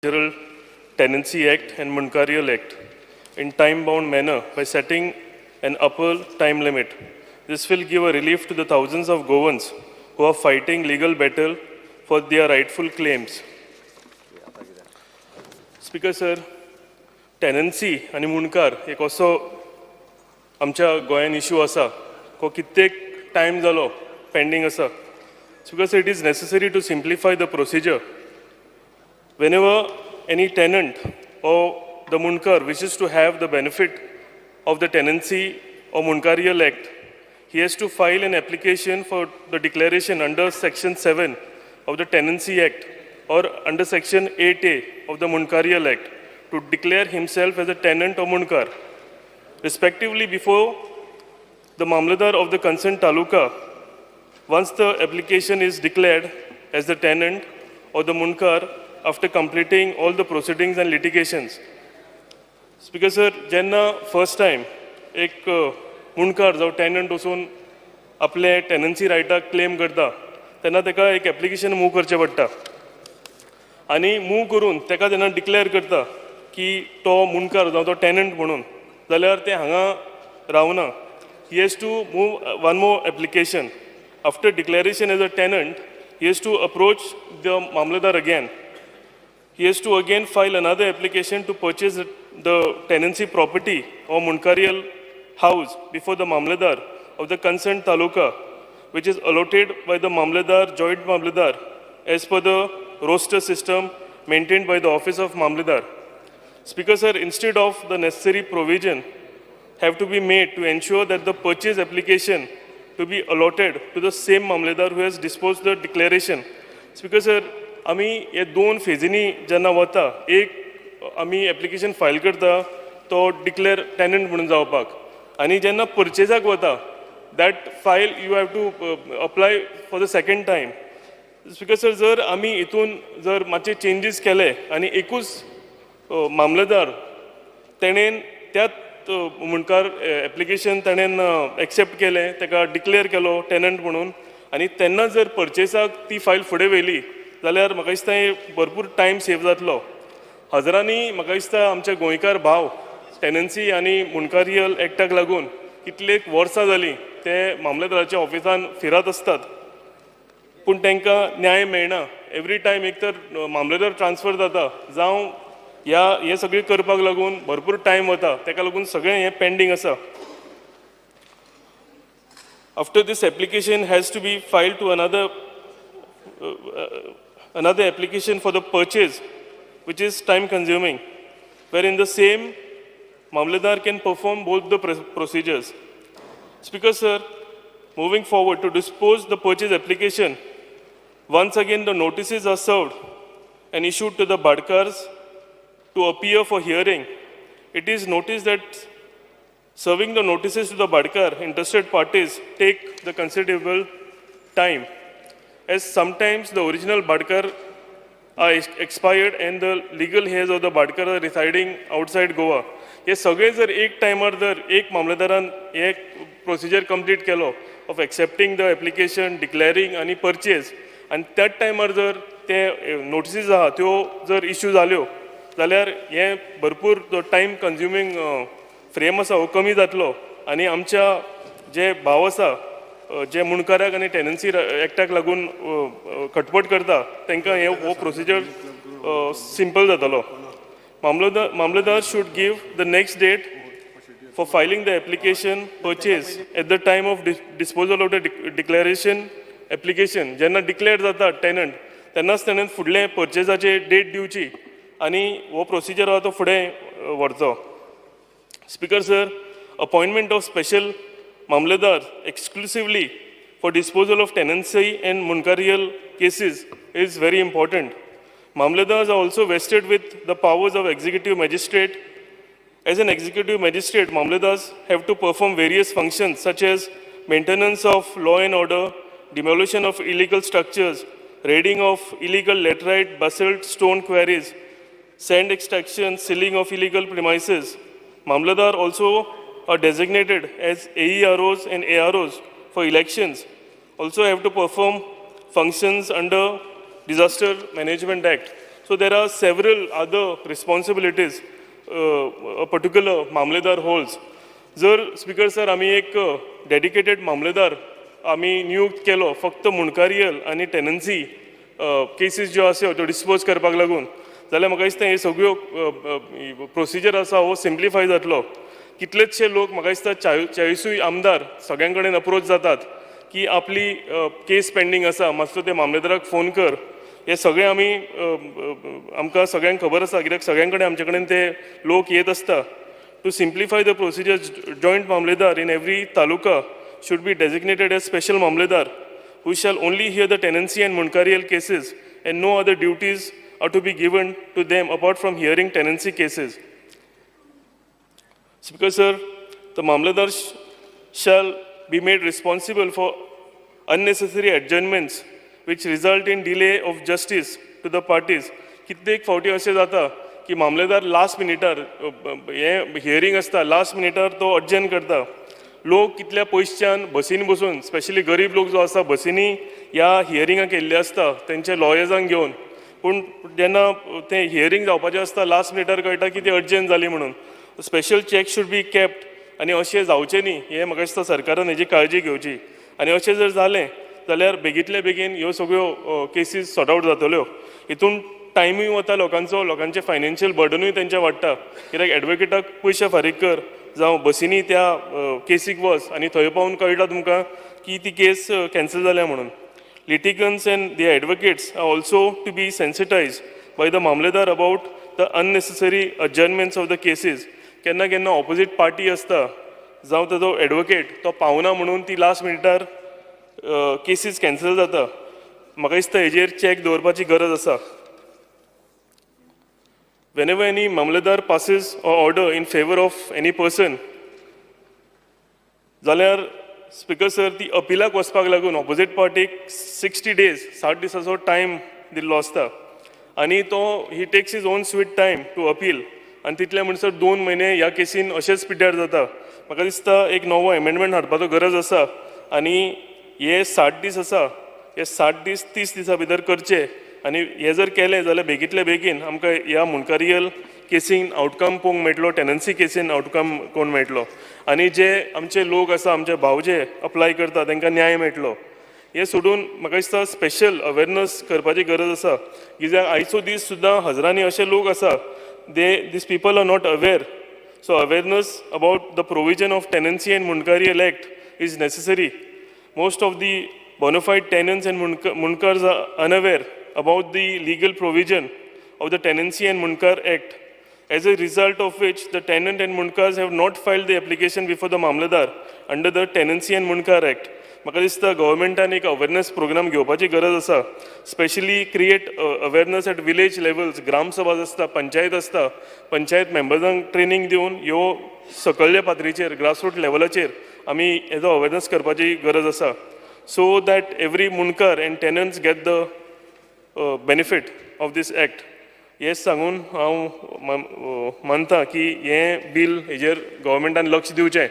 Agricultural Tenancy Act and Mundkarial Act in time-bound manner by setting an upper time limit. This will give a relief to the thousands of Goans who are fighting legal battle for their rightful claims. Speaker sir, tenancy आनी मुंडकार एक असो आमच्या गोंयान issue आसा को कित्येक time जालो pending आसा. Speaker sir, it is necessary to simplify the procedure. Whenever any tenant or the mundkar wishes to have the benefit of the Tenancy or Mundkarial Act, he has to file an application for the declaration under Section 7 of the Tenancy Act or under Section 8A of the Mundkarial Act to declare himself as a tenant or mundkar, respectively, before the Mamladar of the concerned taluka. Once the application is declared as the tenant or the mundkar after completing all the proceedings and litigations. Speaker sir, जेन्ना first time एक मुंडकार जावं tenant वचून आपले tenancy रायटाक claim करता तेन्ना ताका एक एप्लिकेशन मूव करचें पडटा आनी मूव करून ताका जेन्ना डिक्लेअर करता की तो मुंडकार जावं तो टेनंट म्हणून, जाल्यार ते हांगा रावना. He has to move one more application. After declaration as a tenant, he has to approach the Mamladar again. He has to again file another application to purchase the tenancy property or Mundkarial house before the Mamladar of the concerned taluka, which is allotted by the Mamladar, joint Mamladar, as per the roster system maintained by the office of Mamladar. Speaker sir, instead of the necessary provision have to be made to ensure that the purchase application to be allotted to the same Mamledar who has disposed the declaration. Speaker sir, आमी हे दोन फेजींनी जेन्ना वता, एक आमी application file करता तो declare tenant म्हणून जावपाक आनी जेन्ना परचेजाक वता, that file you have to apply for the second time. Speaker sir, जर आमी हितून जर मातशे चेंजीस केले आनी एकूच मामलेदार तेणेन त्याच मुंडकार एप्लिकेशन ताणेन एक्सेप्ट केलें, ताका डिक्लेअर केलो टेनंट म्हणून आनी तेन्ना जर परचेसाक ती फायल फुडें व्हेली जाल्यार म्हाका दिसता हें भरपूर टायम सेव जातलो. हजरांनी म्हाका दिसता आमचे गोंयकार भाव टेनन्सी आनी मुंडकारियल एक्टाक लागून कितलेक वर्सां जालीं ते मामलेदाराच्या ऑफिसान फिरत आसतात, पूण तांकां न्याय मेळना. एवरी टायम एक तर मामलेदार ट्रान्सफर जाता जावं ह्या हें सगळें करपाक लागून भरपूर टायम वता. ताका लागून सगळें हें पेंडींग आसा. After this application has to be filed to another application for the purchase, which is time consuming, wherein the same Mamledar can perform both the procedures. Speaker sir, moving forward to dispose the purchase application, once again the notices are served and issued to the Badkars to appear for hearing. It is noticed that serving the notices to the Badkar interested parties take the considerable time, as sometimes the original Badkar are expired and the legal heirs of the Badkar are residing outside Goa. हे सगळे जर एक टायमार जर एक मामलेदारान हे procedure complete केलो of accepting the application, declaring आनी परचेज, आनी त्याच टायमार जर ते नोटिसीज आहा त्यो जर इश्यू जाल्यो जाल्यार हें भरपूर जो टायम कन्ज्युमींग फ्रेम आसा हो कमी जातलो आनी आमच्या जे भाव आसा जे मुंडकाराक आनी टेनन्सी एक्टाक लागून खटपट करता तांकां हे हो प्रोसिजर सिंपल जातलो. Mamladar should give the next date for filing the application purchase at the time of disposal of the declaration application. जेन्ना डिक्लेअर जाता टेनंट तेन्नाच तेणें फुडलें परचेजाचे डेट दिवची आनी हो प्रोसिजर आहा तो फुडें व्हरचो. Speaker sir, appointment of special Mamledar exclusively for disposal of tenancy and Mundkarial cases is very important. Mamledars are also vested with the powers of executive magistrate. As an executive magistrate, Mamledars have to perform various functions such as maintenance of law and order, demolition of illegal structures, raiding of illegal laterite, basalt, stone quarries, sand extraction, sealing of illegal premises. Mamladar also are designated as AEROs and AROs for elections, also have to perform functions under Disaster Management Act. So there are several other responsibilities a particular Mamledar holds. जर speaker sir, आमी एक dedicated मामलेदार आमी नियुक्त केलो फक्त मुंडकारियल आनी tenancy cases ज्यो आसा त्यो डिस्पोज करपाक लागून, जाल्यार म्हाका दिसता हे सगळ्यो प्रोसिजर आसा हो सिम्प्लिफाय जातलो. कितलेचशे लोक, म्हाका दिसता 40ूय आमदार सगळ्यां कडेन अप्रोच जातात की आपली केस पेंडींग आसा, मातसो ते मामलेदाराक फोन कर. हे सगळें आमी आमकां सगळ्यांक खबर आसा, कित्याक सगळ्यां कडेन आमचे कडेन ते लोक येत आसता. To simplify the procedure, joint Mamledar in every taluka should be designated as special Mamledar who shall only hear the tenancy and Mundkarial cases, and no other duties are to be given to them apart from hearing tenancy cases. Speaker sir, the Mamledar shall be made responsible for unnecessary adjournments which result in delay of justice to the parties. कित्येक फावटी अशें जाता की मामलेदार last मिनिटार हें hearing आसता, last मिनिटार तो अडजर्न करता. लोक कितल्या पयसच्यान बसीन बसून, स्पेशली गरीब लोक जो आसा, बसींनी ह्या हियरिंगाक येयल्ले आसता तेंचे लॉयर्सांक घेवन. पूण जेन्ना तें हियरींग जावपाचें आसता, लास्ट मिनिटार कळटा की ती अर्जंट जाली म्हणून. Special check should be kept आनी अशें जावचें न्ही हें म्हाका दिसता सरकारान हेजी काळजी घेवची. आनी अशें जर जालें जाल्यार बेगींतल्या बेगीन ह्यो सगळ्यो केसीस सॉर्ट आवट जातल्यो. हितून टायमूय वता लोकांचो, लोकांचें फायनान्शियल बर्डनूय तेंचें वाडटा, कित्याक एडवोकेटाक पयशे फारीक कर जावं बसींनी त्या केसीक वच आनी थंय पावून कळटा तुमकां की ती केस कॅन्सल जाल्या म्हणून. Litigants and the advocates are also to be sensitized by the Mamledar about the unnecessary adjournments of the cases. केन्ना केन्ना ऑपोजीट पार्टी आसता जावं ताजो एडवोकेट तो पावना म्हणून ती लास्ट मिनिटार केसीस कॅन्सल जाता. म्हाका दिसता हेजेर चॅक दवरपाची गरज आसा. Whenever any Mamledar passes a order in favor of any person, जाल्यार स्पिकर सर, ती अपिलाक वचपाक लागून ऑपोजीट पार्टीक 60 डेज, 60 दिसाचो टायम दिल्लो आसता आनी तो he takes his own sweet time to appeal आनी तितले म्हणसर 2 म्हयने ह्या केसीन अशेंच पिड्ड्यार जाता. म्हाका दिसता एक नवो एमेंडमेंट हाडपाचो गरज आसा आनी हे 60 दीस आसा, हे 60 दीस 30 दिसां भितर करचे. आनी हे जर केलें जाल्यार बेगींतल्या बेगीन आमकां ह्या मुंडकारियल केसीन आवटकम पळोवंक मेळटलो, टेनन्सी केसीन आवटकम पळोवंक मेळटलो आनी जे आमचे लोक आसा, आमचे भाव जे अप्लाय करता, तांकां न्याय मेळटलो. हें सोडून म्हाका दिसता स्पेशल अवेरनस करपाची गरज आसा, कित्याक आयचो दीस सुद्दां हजरांनी अशे लोक आसा, these people are not aware. So awareness about the provision of Tenancy and Mundkarial Act is necessary. Most of the bona fide tenants and Mundkars are unaware about the legal provision of the Tenancy and Mundkar Act, as a result of which the tenant and Mundkars have not filed the application before the Mamledar under the Tenancy and Mundkar Act. म्हाका दिसता गव्हर्मेंटान एक awareness programme घेवपाची गरज आसा, specially create awareness at village levels. Gram sabha आसता, पंचायत आसता, panchayat मेंबर्सांक training दिवन ह्यो सकयल्या पातळीचेर, ग्रासरूट लेवलाचेर आमी हेजो अवेरनस करपाची गरज आसा, so that every Mundkar and tenants get the benefit of this act. हें सांगून हांव मानता की हें बील हेजेर गव्हर्मेंटान लक्ष दिवचें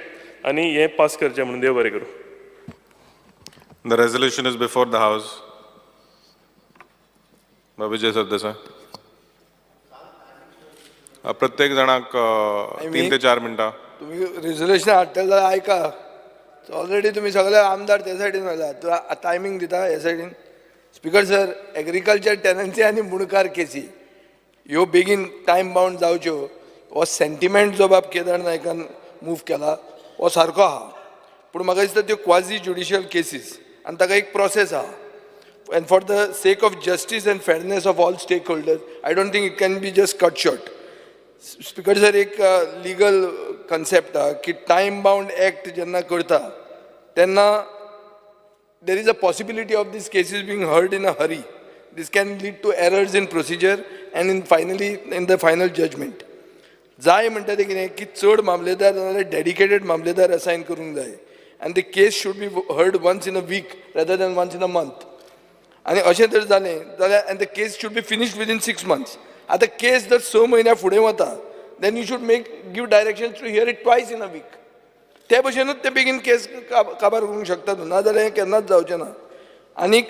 आनी हें पास करचें म्हणून. देव बरें करूं. The resolution is before the House. Vijay Sardesai. प्रत्येक जणाक 3 ते 4 मिनटां. तुम्ही रेझोल्युशन हाडटले जाल्यार आयका. ऑलरेडी तुमी सगळे आमदार त्या सायडीन व्हेला, टायमींग दिता ह्या सायडीन. स्पिकर सर, एग्रीकल्चर टेनन्सी आनी मुणकार केसी ह्यो बेगीन टायम बाउंड जावच्यो हो सेंटिमेंट जो बाब केदार नायकान मूव केला हो सारको आहा. पूण म्हाका दिसता त्यो क्वाजी ज्युडिशियल केसीस आनी ताका एक प्रोसेस आहा, and for the sake of justice and fairness of all stakeholders, I don't think it can be just cut short. Speaker sir, एक लिगल कन्सेप्ट आहा की टायम बाउंड एक्ट जेन्ना करता तेन्ना there is a possibility of these cases being heard in a hurry. This can lead to errors in procedure and in finally in the final judgment. जाय म्हणटा तें कितें की चड मामलेदार नाजाल्यार डेडिकेटेड मामलेदार असायन करूंक जाय आनी the case should be heard once in a week rather than once in a month. आनी अशें जर जालें जाल्यार, and the case should be finished within 6 months. आतां केस जर 6 म्हयन्या फुडें वता, then you should make give direction to hear it twice in a week. ते भशेनूच ते बेगीन केस काबार करूंक शकता तूं, नाजाल्यार हें केन्नाच जावचें ना. आनीक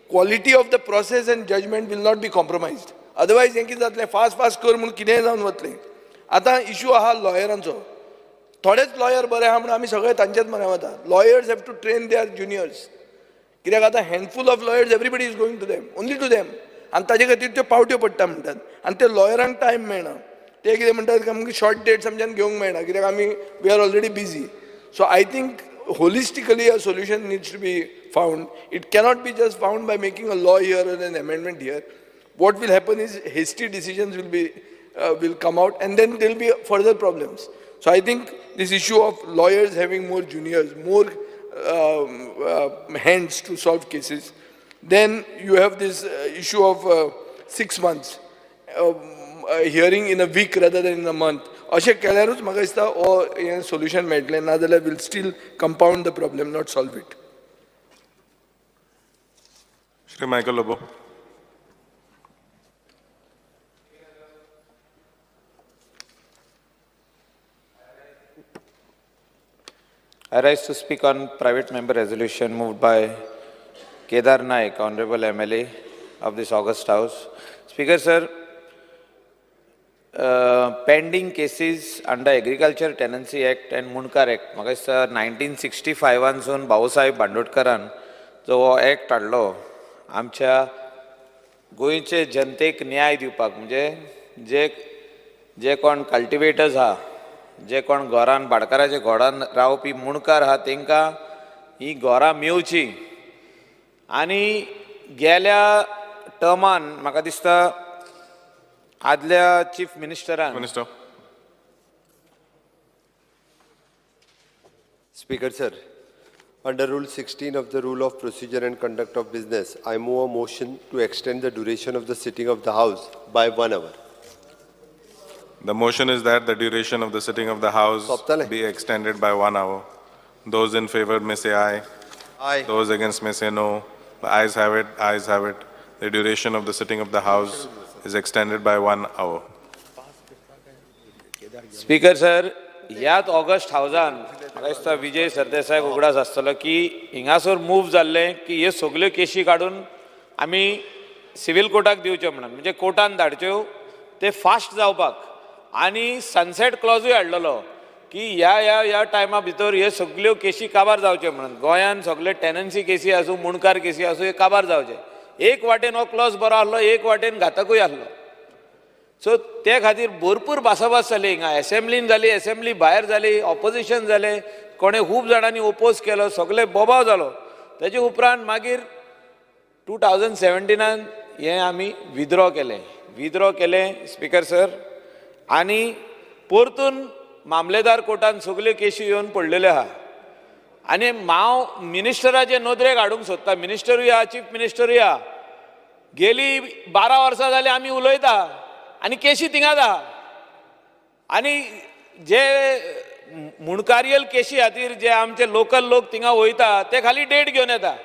quality of the process and judgment will not be compromised. Otherwise हें कितें जातलें, फास्ट फास्ट कर म्हूण कितेंय जावन वतलें. आतां इशू आहा लॉयरांचो. थोडेच लॉयर बरे आहा म्हणून आमी सगळे तांच्याच म्हऱ्यान वता. Lawyers have to train their juniors. कित्याक आतां handful of lawyers, everybody is going to them, only to them. आनी ताजे खातीर त्यो पावट्यो पडटा म्हणटात आनी ते लॉयरांक टायम मेळना. ते कितें म्हणटात, आमकां शॉर्ट डेट्स आमच्यान घेवंक मेळना कित्याक आमी we are already busy. So I think holistically a solution needs to be found. It cannot be just found by making a law here or an amendment here. What will happen is hasty decisions will come out and then there will be further problems. So I think this issue of lawyers having more juniors, more hands to solve cases. Then you have this issue of 6 months hearing in a week rather than in a month. अशें केल्यारूच म्हाका दिसता हो हें solution मेळटलें, नाजाल्यार will still compound the problem, not solve it. Shri Michael Lobo. I rise to speak on private member resolution moved by Kedar Naik, Honorable MLA of this august house. Speaker sir, pending cases under Agriculture Tenancy Act and Mundkar Act, म्हाका दिसता 1965 सून भाऊसाहेब बांदोडकरान जो हो act हाडलो आमच्या गोंयचे जनतेक न्याय दिवपाक, म्हणजे जे जे कोण कल्टिवेटर्स आहा, जे कोण घरान भाटकाराच्या घरान रावपी मुणकार आहा, तांकां ही घरां मेवची. आनी गेल्या टर्मान म्हाका दिसता आदल्या chief मिनिस्टरान Minister. Speaker sir, under Rule 16 of the Rule of Procedure and Conduct of Business, I move a motion to extend the duration of the sitting of the House by 1 hour. The motion is that the duration of the sitting of the House Soptale. Be extended by 1 hour. Those in favor may say aye. Aye. Those against may say no. The ayes have it, ayes have it. The duration of the sitting of the House is extended by 1 hour. Speaker sir, ह्याच August हावजान म्हाका दिसता विजय सरदेसाय उगडास आसतलो की हिंगासर move जाल्लें की ह्यो सगल्यो केशी काडून आमी सिवील कोर्टाक दिवच्यो म्हणून, म्हणजे कोर्टान धाडच्यो ते फास्ट जावपाक. आनी सनसेट क्लॉजूय हाडलेलो की ह्या ह्या ह्या टायमा भितर ह्यो सगल्यो केशी काबार जावच्यो म्हणून. गोंयान सगळे टेनन्सी केसी आसूं, मुणकार केसी आसूं, हे काबार जावचे. एक वाटेन हो क्लॉज बरो आसलो, एक वाटेन घातकूय आसलो. सो ते खातीर भरपूर भासाभास जाली हिंगा, एसेंब्लीन जाली, एसेंब्ली भायर जाली, ऑपोजिशन जालें, कोणें खूब जाणांनी ओपोज केलो, सगळे बोबाव जालो. तेजे उपरांत मागीर 2017 हें आमी विदड्रॉ केलें, विदड्रॉ केलें स्पिकर सर. आनी परतून मामलेदार कोर्टान सगल्यो केशी येवन पडलेल्यो आहा. आनी हांव मिनिस्टराचे नदरेक हाडूंक सोदता, मिनिस्टरूय आहा, चीफ मिनिस्टरूय आहा, गेली 12 वर्सां जाली आमी उलयता आनी केशी थिंगाच आहा. आनी जे मुणकारियल केशी खातीर जे आमचे लोकल लोक थिंगा वयता ते खाली डेट घेवन येता.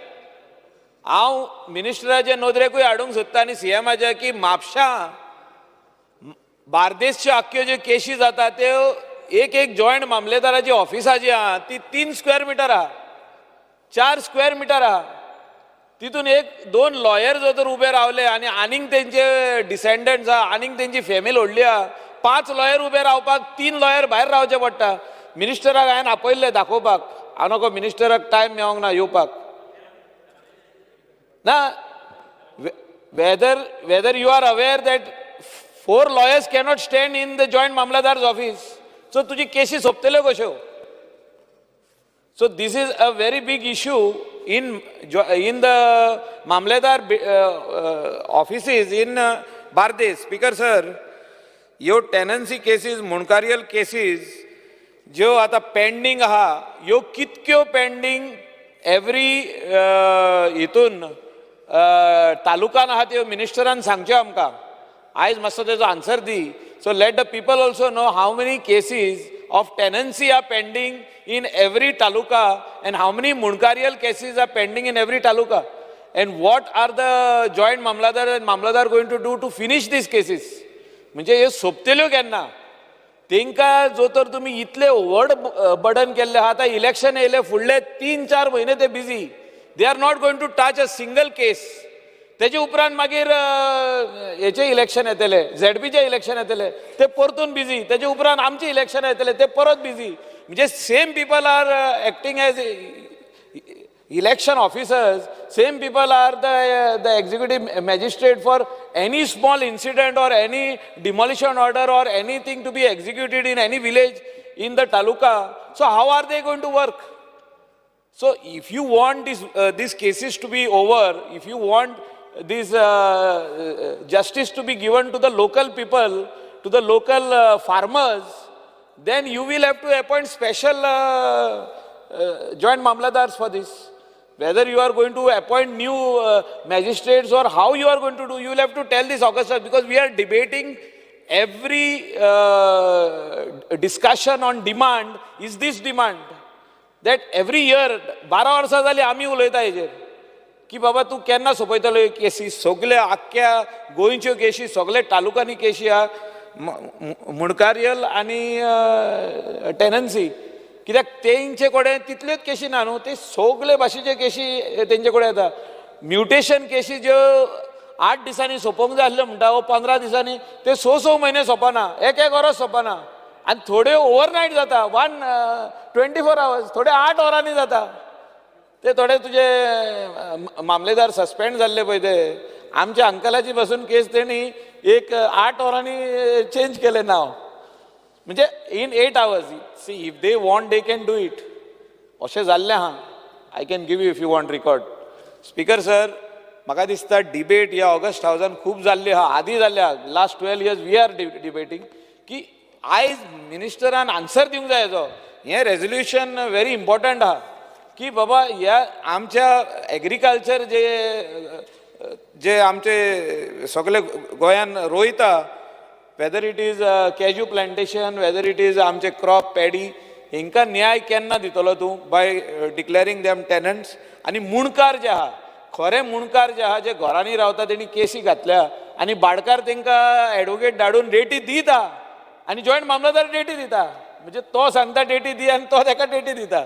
हांव मिनिस्टराचे नदरेकूय हाडूंक सोदता आनी सीएमाच्या की म्हापशां बार्देसच्यो आख्ख्यो ज्यो केशी जाता त्यो एक एक जॉयंट मामलेदाराची ऑफिसां जी आहा ती 3 स्क्वेअर मिटर आहा, 4 स्क्वेअर मिटर आहा. तितून एक दोन लॉयर जर तर उबे रावले आनी आनीक तेंचे डिसेंडंट्स आहा, आनीक तेंची फॅमिली व्हडली आहा, पांच लॉयर उबे रावपाक तीन लॉयर भायर रावचे पडटा. मिनिस्टराक हांवें आपयल्ले दाखोवपाक, हांव नको मिनिस्टराक टायम मेळोंक ना येवपाक ना. Whether you are aware that four lawyers cannot stand in the joint mamlatdar's office? So तुजी केशी सोंपतल्यो कश्यो? So this is a very big issue in the mamlatdar offices in Bardez. Speaker sir, ह्यो tenancy cases, मुणकारियल cases ज्यो आतां pending आहा, ह्यो कितक्यो pending every हितून तालुकान आहा त्यो मिनिस्टरान सांगच्यो आमकां. आयज मातसो तेजो answer the. So let the people also know how many cases of tenancy are pending in every taluka and how many mundkarial cases are pending in every taluka and what are the joint mamlatdar and mamlatdar going to do to finish these cases. म्हणजे हे सोंपतल्यो केन्ना? तांकां जो तर तुमी इतले व्हड burden केल्लें आहा, आतां इलेक्शन येयले, फुडले 3-4 म्हयने ते busy, they are not going to touch a single case. तेजे उपरांत मागीर हेचे इलेक्शन येतले, झेडपीचे इलेक्शन येतले, ते परतून बिजी. तेजे उपरांत आमचे इलेक्शन येतले, ते परत बिजी. म्हणजे same people are acting as election officers, same people are the executive magistrate for any small incident or any demolition order or anything to be executed in any village in the taluka. So how are they going to work? So if you want these cases to be over, if you want this justice to be given to the local people, to the local farmers, then you will have to appoint special joint mamladars for this. Whether you are going to appoint new magistrates or how you are going to do, you will have to tell this august, because we are debating every discussion on demand is this demand that every year 12 वर्सां जाली आमी उलयता हेजेर की बाबा तूं केन्ना सोंपयतलो ह्यो केसी. सगल्या आख्ख्या गोंयच्यो केशी, सगळे तालुक्यांनी केशी आहा, मुणकारियल आनी टेनन्सी. कित्याक तेंचे कडेन तितल्योच केशी ना न्हू, ते सगळे भाशेच्यो केशी तेंचे कडेन येता. म्युटेशन केशी ज्यो 8 दिसांनी सोंपोवंक जाय आसल्यो म्हणटा वो 15 दिसांनी, ते स स म्हयने सोंपना, एक एक वरस सोंपना आनी थोड्यो ओवरनायट जाता, वन 24 आवर्स, थोडे 8 वरांनी जाता. ते थोडे तुजे मामलेदार सस्पेंड जाल्ले पळय, ते आमच्या अंकलाची पासून केस तेणी एक 8 वरांनी चेंज केलें नांव, म्हणजे in 8 hours. See, if they want, they can do it. अशें जाल्लें आहा. I can give you, if you want, record. Speaker sir, म्हाका दिसता डिबेट ह्या ऑगस्ट हावजान खूब जाल्ली आहा, आदी जाल्ली आहा. Last 12 years we are debating की आयज मिनिस्टरान आन्सर दिवंक जाय हेजो. हें रेजोल्युशन व्हेरी इम्पॉर्टंट आहा की बाबा ह्या आमच्या एग्रीकल्चर जे जे आमचे सगळे गोंयान रोयता, whether it is cashew plantation, whether it is आमचे क्रॉप पॅडी, हेंकां न्याय केन्ना दितलो तूं बाय डिक्लेरींग देम टेनंट्स? आनी मुणकार जे आहा, खरे मुणकार जे आहा, जे घरांनी रावता, तेणी केसी घातल्या आनी भाडकार तेंकां एडवोकेट धाडून डेटी दिता आनी जॉयंट मामलेदार डेटी दिता. म्हणजे तो सांगता डेटी दी आनी तो तेका डेटी दिता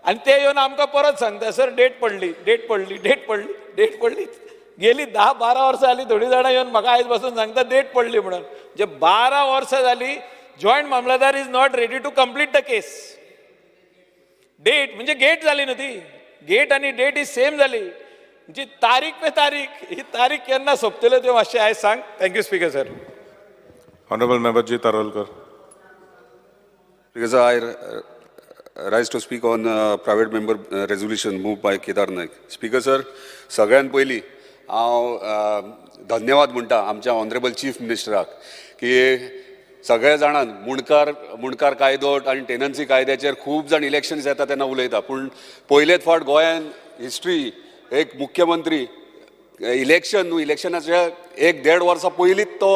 आनी ते येवन आमकां परत सांगता, सर, डेट पडली, डेट पडली, डेट पडली, डेट पडली. गेली 10-12 वर्सां जाली. थोडीं जाणां येवन म्हाका आयज बसून सांगता डेट पडली म्हणून. जे 12 वर्सां जाली, joint mamlatdar is not ready to complete the case. Date म्हणजे गेट जाली न्हू ती. गेट आनी डेट is same जाली. म्हणजे तारीख पे तारीख. ही तारीख केन्ना सोंपतल्यो त्यो मातशें आयज सांग. Thank you, Speaker sir. Honorable Member G. Tarolkar. Because I rise to speak on private member resolution moved by Kedar Naik. Speaker sir, सगळ्यात पयलीं हांव धन्यवाद म्हणटा आमच्या ऑनरेबल चीफ मिनिस्टराक की सगळे जाणान मुंडकार कायदो आनी टेनन्सी कायद्याचेर खूब जाण इलेक्शन्स येता तेन्ना उलयता, पूण पयलेच फावट गोंयान हिस्ट्री एक मुख्यमंत्री इलेक्शन न्हू, इलेक्शनाच्या एक देड वर्सां पयलींच तो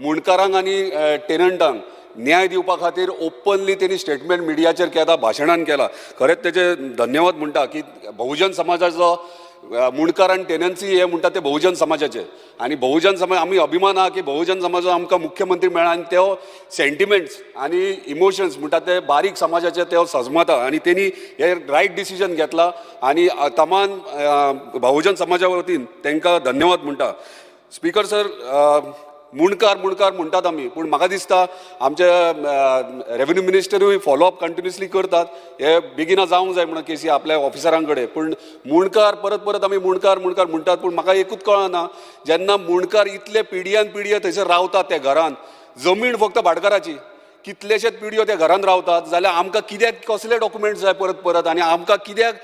मुंडकारांक आनी टेनंटांक न्याय दिवपा खातीर ओपनली तेणी स्टेटमेंट मिडियाचेर केला, भाशणान केला. खरेंच तेजे धन्यवाद म्हणटा की बहुजन समाजाचो मुंडकार आनी टेनन्सी हे म्हणटा ते बहुजन समाजाचे आनी बहुजन समाज आमी अभिमान आहा की बहुजन समाजाचो आमकां मुख्यमंत्री मेळ्ळा आनी त्यो सेंटिमेंट्स आनी इमोशन्स म्हणटा ते बारीक समाजाचे ते सजमता आनी तेणी हे रायट डिसिजन घेतला आनी तमान बहुजन समाजा वतीन तांकां धन्यवाद म्हणटा. स्पीकर सर, मुंडकार मुंडकार म्हणटात आमी, पूण म्हाका दिसता आमचे रेवेन्यू मिनिस्टरूय फॉलोअप कंटिन्युअसली करतात, हे बेगिना जावंक जाय म्हणून केसी आपल्या ऑफिसरां कडेन. पूण मुंडकार परत परत आमी मुंडकार मुंडकार म्हणटात, पूण म्हाका एकूच कळना, जेन्ना मुंडकार इतले पिढयान पिढयो थंयसर रावतात त्या घरान, जमीन फक्त भाटकाराची, कितलेशेच पिढयो त्या घरान रावतात, जाल्यार आमकां कित्याक कसले डॉक्युमेंट्स जाय परत परत? आनी आमकां कित्याक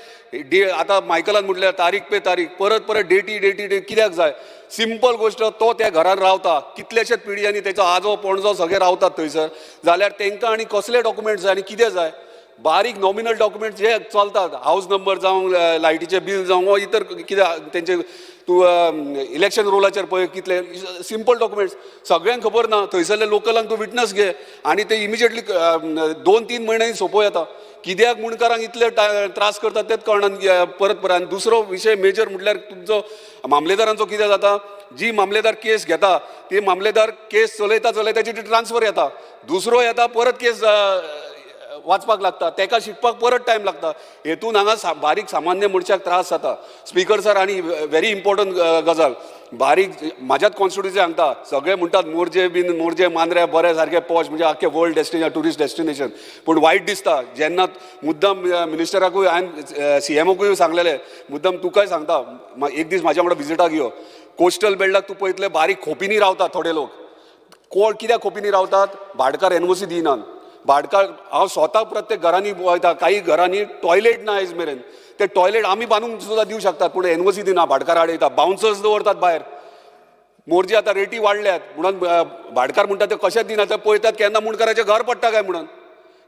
डे आतां मायकलान म्हटल्यार तारीख पे तारीख, परत परत डेटी डेटी डेट कित्याक जाय? सिंपल गोश्ट, तो त्या घरान रावता कितलेशेच पिढयांनी, तेचो आजो पणजो सगळे रावतात थंयसर, जाल्यार तांकां आनी कसले डॉक्युमेंट्स जाय आनी कितें जाय? बारीक नॉमिनल डॉक्युमेंट्स जे चलतात, हावज नंबर जावं, लायटीचें बील जावं वा इतर कितें तेंचे, तूं इलेक्शन रोलाचेर पळय, कितले सिंपल डॉक्युमेंट्स सगळ्यांक खबर ना. थंयसरले लोकलांक तूं विटनस घे आनी ते इमिजिएटली 2-3 म्हयन्यांनी सोंपो येता. कित्याक मुंडकारांक इतले त्रास करतात तेच कळना परत परत. आनी दुसरो विशय मेजर म्हटल्यार तुमचो मामलेदारांचो कितें जाता, जी मामलेदार केस घेता ती मामलेदार केस चलयता चलयता ती ट्रान्सफर येता, दुसरो येता, परत केस वाचपाक लागता, तेका शिकपाक परत टायम लागता. हेतून हांगा बारीक सामान्य मनशाक त्रास जाता. स्पीकर सर, आनी व्हेरी इम्पॉर्टंट गजाल, बारीक म्हाज्याच कॉन्स्टिट्युन्सी सांगता, सगळे म्हणटात मोरजे बीन, मोरजे मांद्रे बरे सारके पॉश, म्हणजे आख्खे वर्ल्ड डेस्टिनेशन, टुरिस्ट डेस्टिनेशन. पूण वायट दिसता जेन्ना मुद्दम मिनिस्टराकूय हांवें सीएमओकूय सांगलेलें, मुद्दम तुकाय सांगता, एक दीस म्हाज्या वांगडा विजिटाक यो. कोस्टल बेल्टाक तूं पळयतले बारीक खोपींनी रावतात थोडे लोक. कोण कित्याक खोपींनी रावतात? भाटकार एनओसी दिनात. भाटकार, हांव स्वता प्रत्येक घरांनी वयता, काही घरांनी टॉयलेट ना आयज मेरेन. ते टॉयलेट आमी बांदूंक सुद्दां दिवं शकतात, पूण एनओसी दिना, भाटकार आडयता, बाउन्सर्स दवरतात भायर. मोरजी आतां रेटी वाडल्यात म्हणून भाटकार म्हणटा ते कशेंच दिना. ते पळयतात केन्ना मुंडकाराचें घर पडटा काय म्हणून,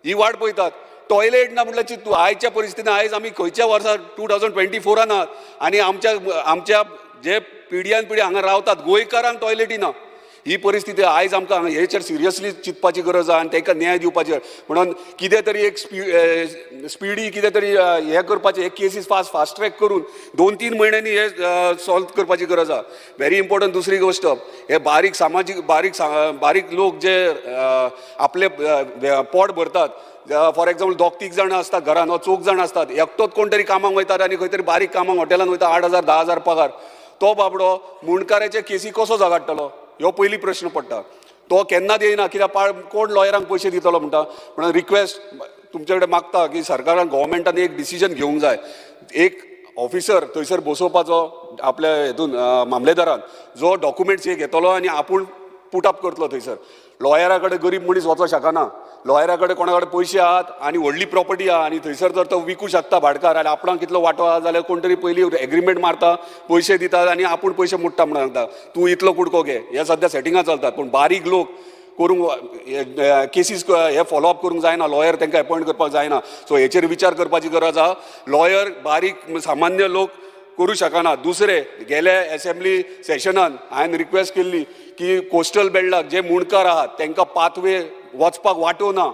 ही वाट पळयतात. टॉयलेट ना म्हटल्यार तूं आयच्या परिस्थितीन, आयज आमी खंयच्या वर्सा 2024 आहात आनी आमच्या आमच्या जे पिढयान पिढी हांगा रावतात गोंयकारांक टॉयलेटी ना. ही परिस्थिती आयज आमकां हांगा हेचेर सिरियसली चिंतपाची गरज आहा आनी तांकां न्याय दिवपाची. म्हणून कितें तरी एक स्पिडी कितें तरी हें करपाचें, हे केसीस फास्ट ट्रॅक करून 2-3 म्हयन्यांनी हे सॉल्व करपाची गरज आहा. Very important. दुसरी गोश्ट, हे बारीक सामाजीक बारीक बारीक लोक जे आपले पोट भरतात, फॉर एग्जाम्पल 2-3 जाणां आसतात घरान वा 4 जाणां आसतात, एकटोच कोण तरी कामाक वयतात आनी खंय तरी बारीक कामाक हॉटेलान वयता, 8,000 10,000 पगार, तो बाबडो मुंडकाराचे केसी कसो झगडटलो, ह्यो पयली प्रश्न पडटा. तो केन्नाच येयना, कित्याक कोण लॉयरांक पयशे दितलो म्हणटा. म्हणून रिक्वेस्ट तुमचे कडेन मागता की सरकारान, गव्हर्मेंटान एक डिसिजन घेवंक जाय, एक ऑफिसर थंयसर बसोवपाचो आपल्या हेतून मामलेदारान, जो डॉक्युमेंट्स हे घेतलो आनी आपूण पुट अप करतलो थंयसर. लॉयरा कडेन गरीब मनीस वचोंक शकना, लॉयरा कडेन कोणा कडेन पयशे आहात आनी व्हडली प्रॉपर्टी आहा आनी थंयसर जर तो विकू शकता भाटकार आनी आपणाक कितलो वांटो आहा जाल्यार कोण तरी पयलीं एग्रीमेंट मारता, पयशे दितात आनी आपूण पयशे मोडटा म्हणून सांगता, तूं इतलो कुडको घे. हे सद्या सेटिंगां चलतात, पूण बारीक लोक करूंक केसीस हे फॉलोअप करूंक जायना, लॉयर तांकां एपॉयंट करपाक जायना. सो हेचेर विचार करपाची गरज आहा. लॉयर बारीक सामान्य लोक करूं शकना. दुसरे, गेल्या एसेंब्ली सेशनान हांवें रिक्वेस्ट केल्ली की कोस्टल बेल्टाक जे मुंडकार आहात तांकां पाथवे वचपाक वाटो ना,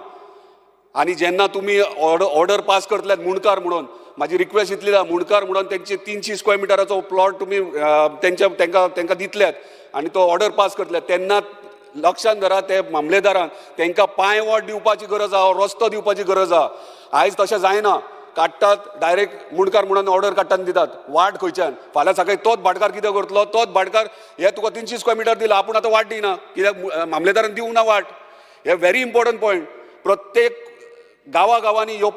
आनी जेन्ना तुमी ऑर्डर पास करतले मुंडकार म्हणून, म्हाजी रिक्वेस्ट इतली आहा, मुंडकार म्हणून तेंचे 300 स्क्वेअर मिटराचो प्लॉट तुमी तेंच्या तांकां तांकां दितल्यात आनी तो ऑर्डर पास करतले तेन्ना लक्षांत धरा ते मामलेदारान तांकां पांयवाट दिवपाची गरज आहा, रस्तो दिवपाची गरज आहा. आयज तशें जायना, काडटात डायरेक्ट मुंडकार म्हणून ऑर्डर काडटात दितात वाट खंयच्यान. फाल्यां सकाळी तोच भाटकार कितें करतलो, तोच भाटकार हे तुका 300 स्क्वेअर मिटर दिला, आपूण आतां वाट दिना कित्याक मामलेदारान दिवंक ना वाट. हे व्हेरी इम्पॉर्टंट पॉयंट. प्रत्येक गांवा गांवांनी ह्यो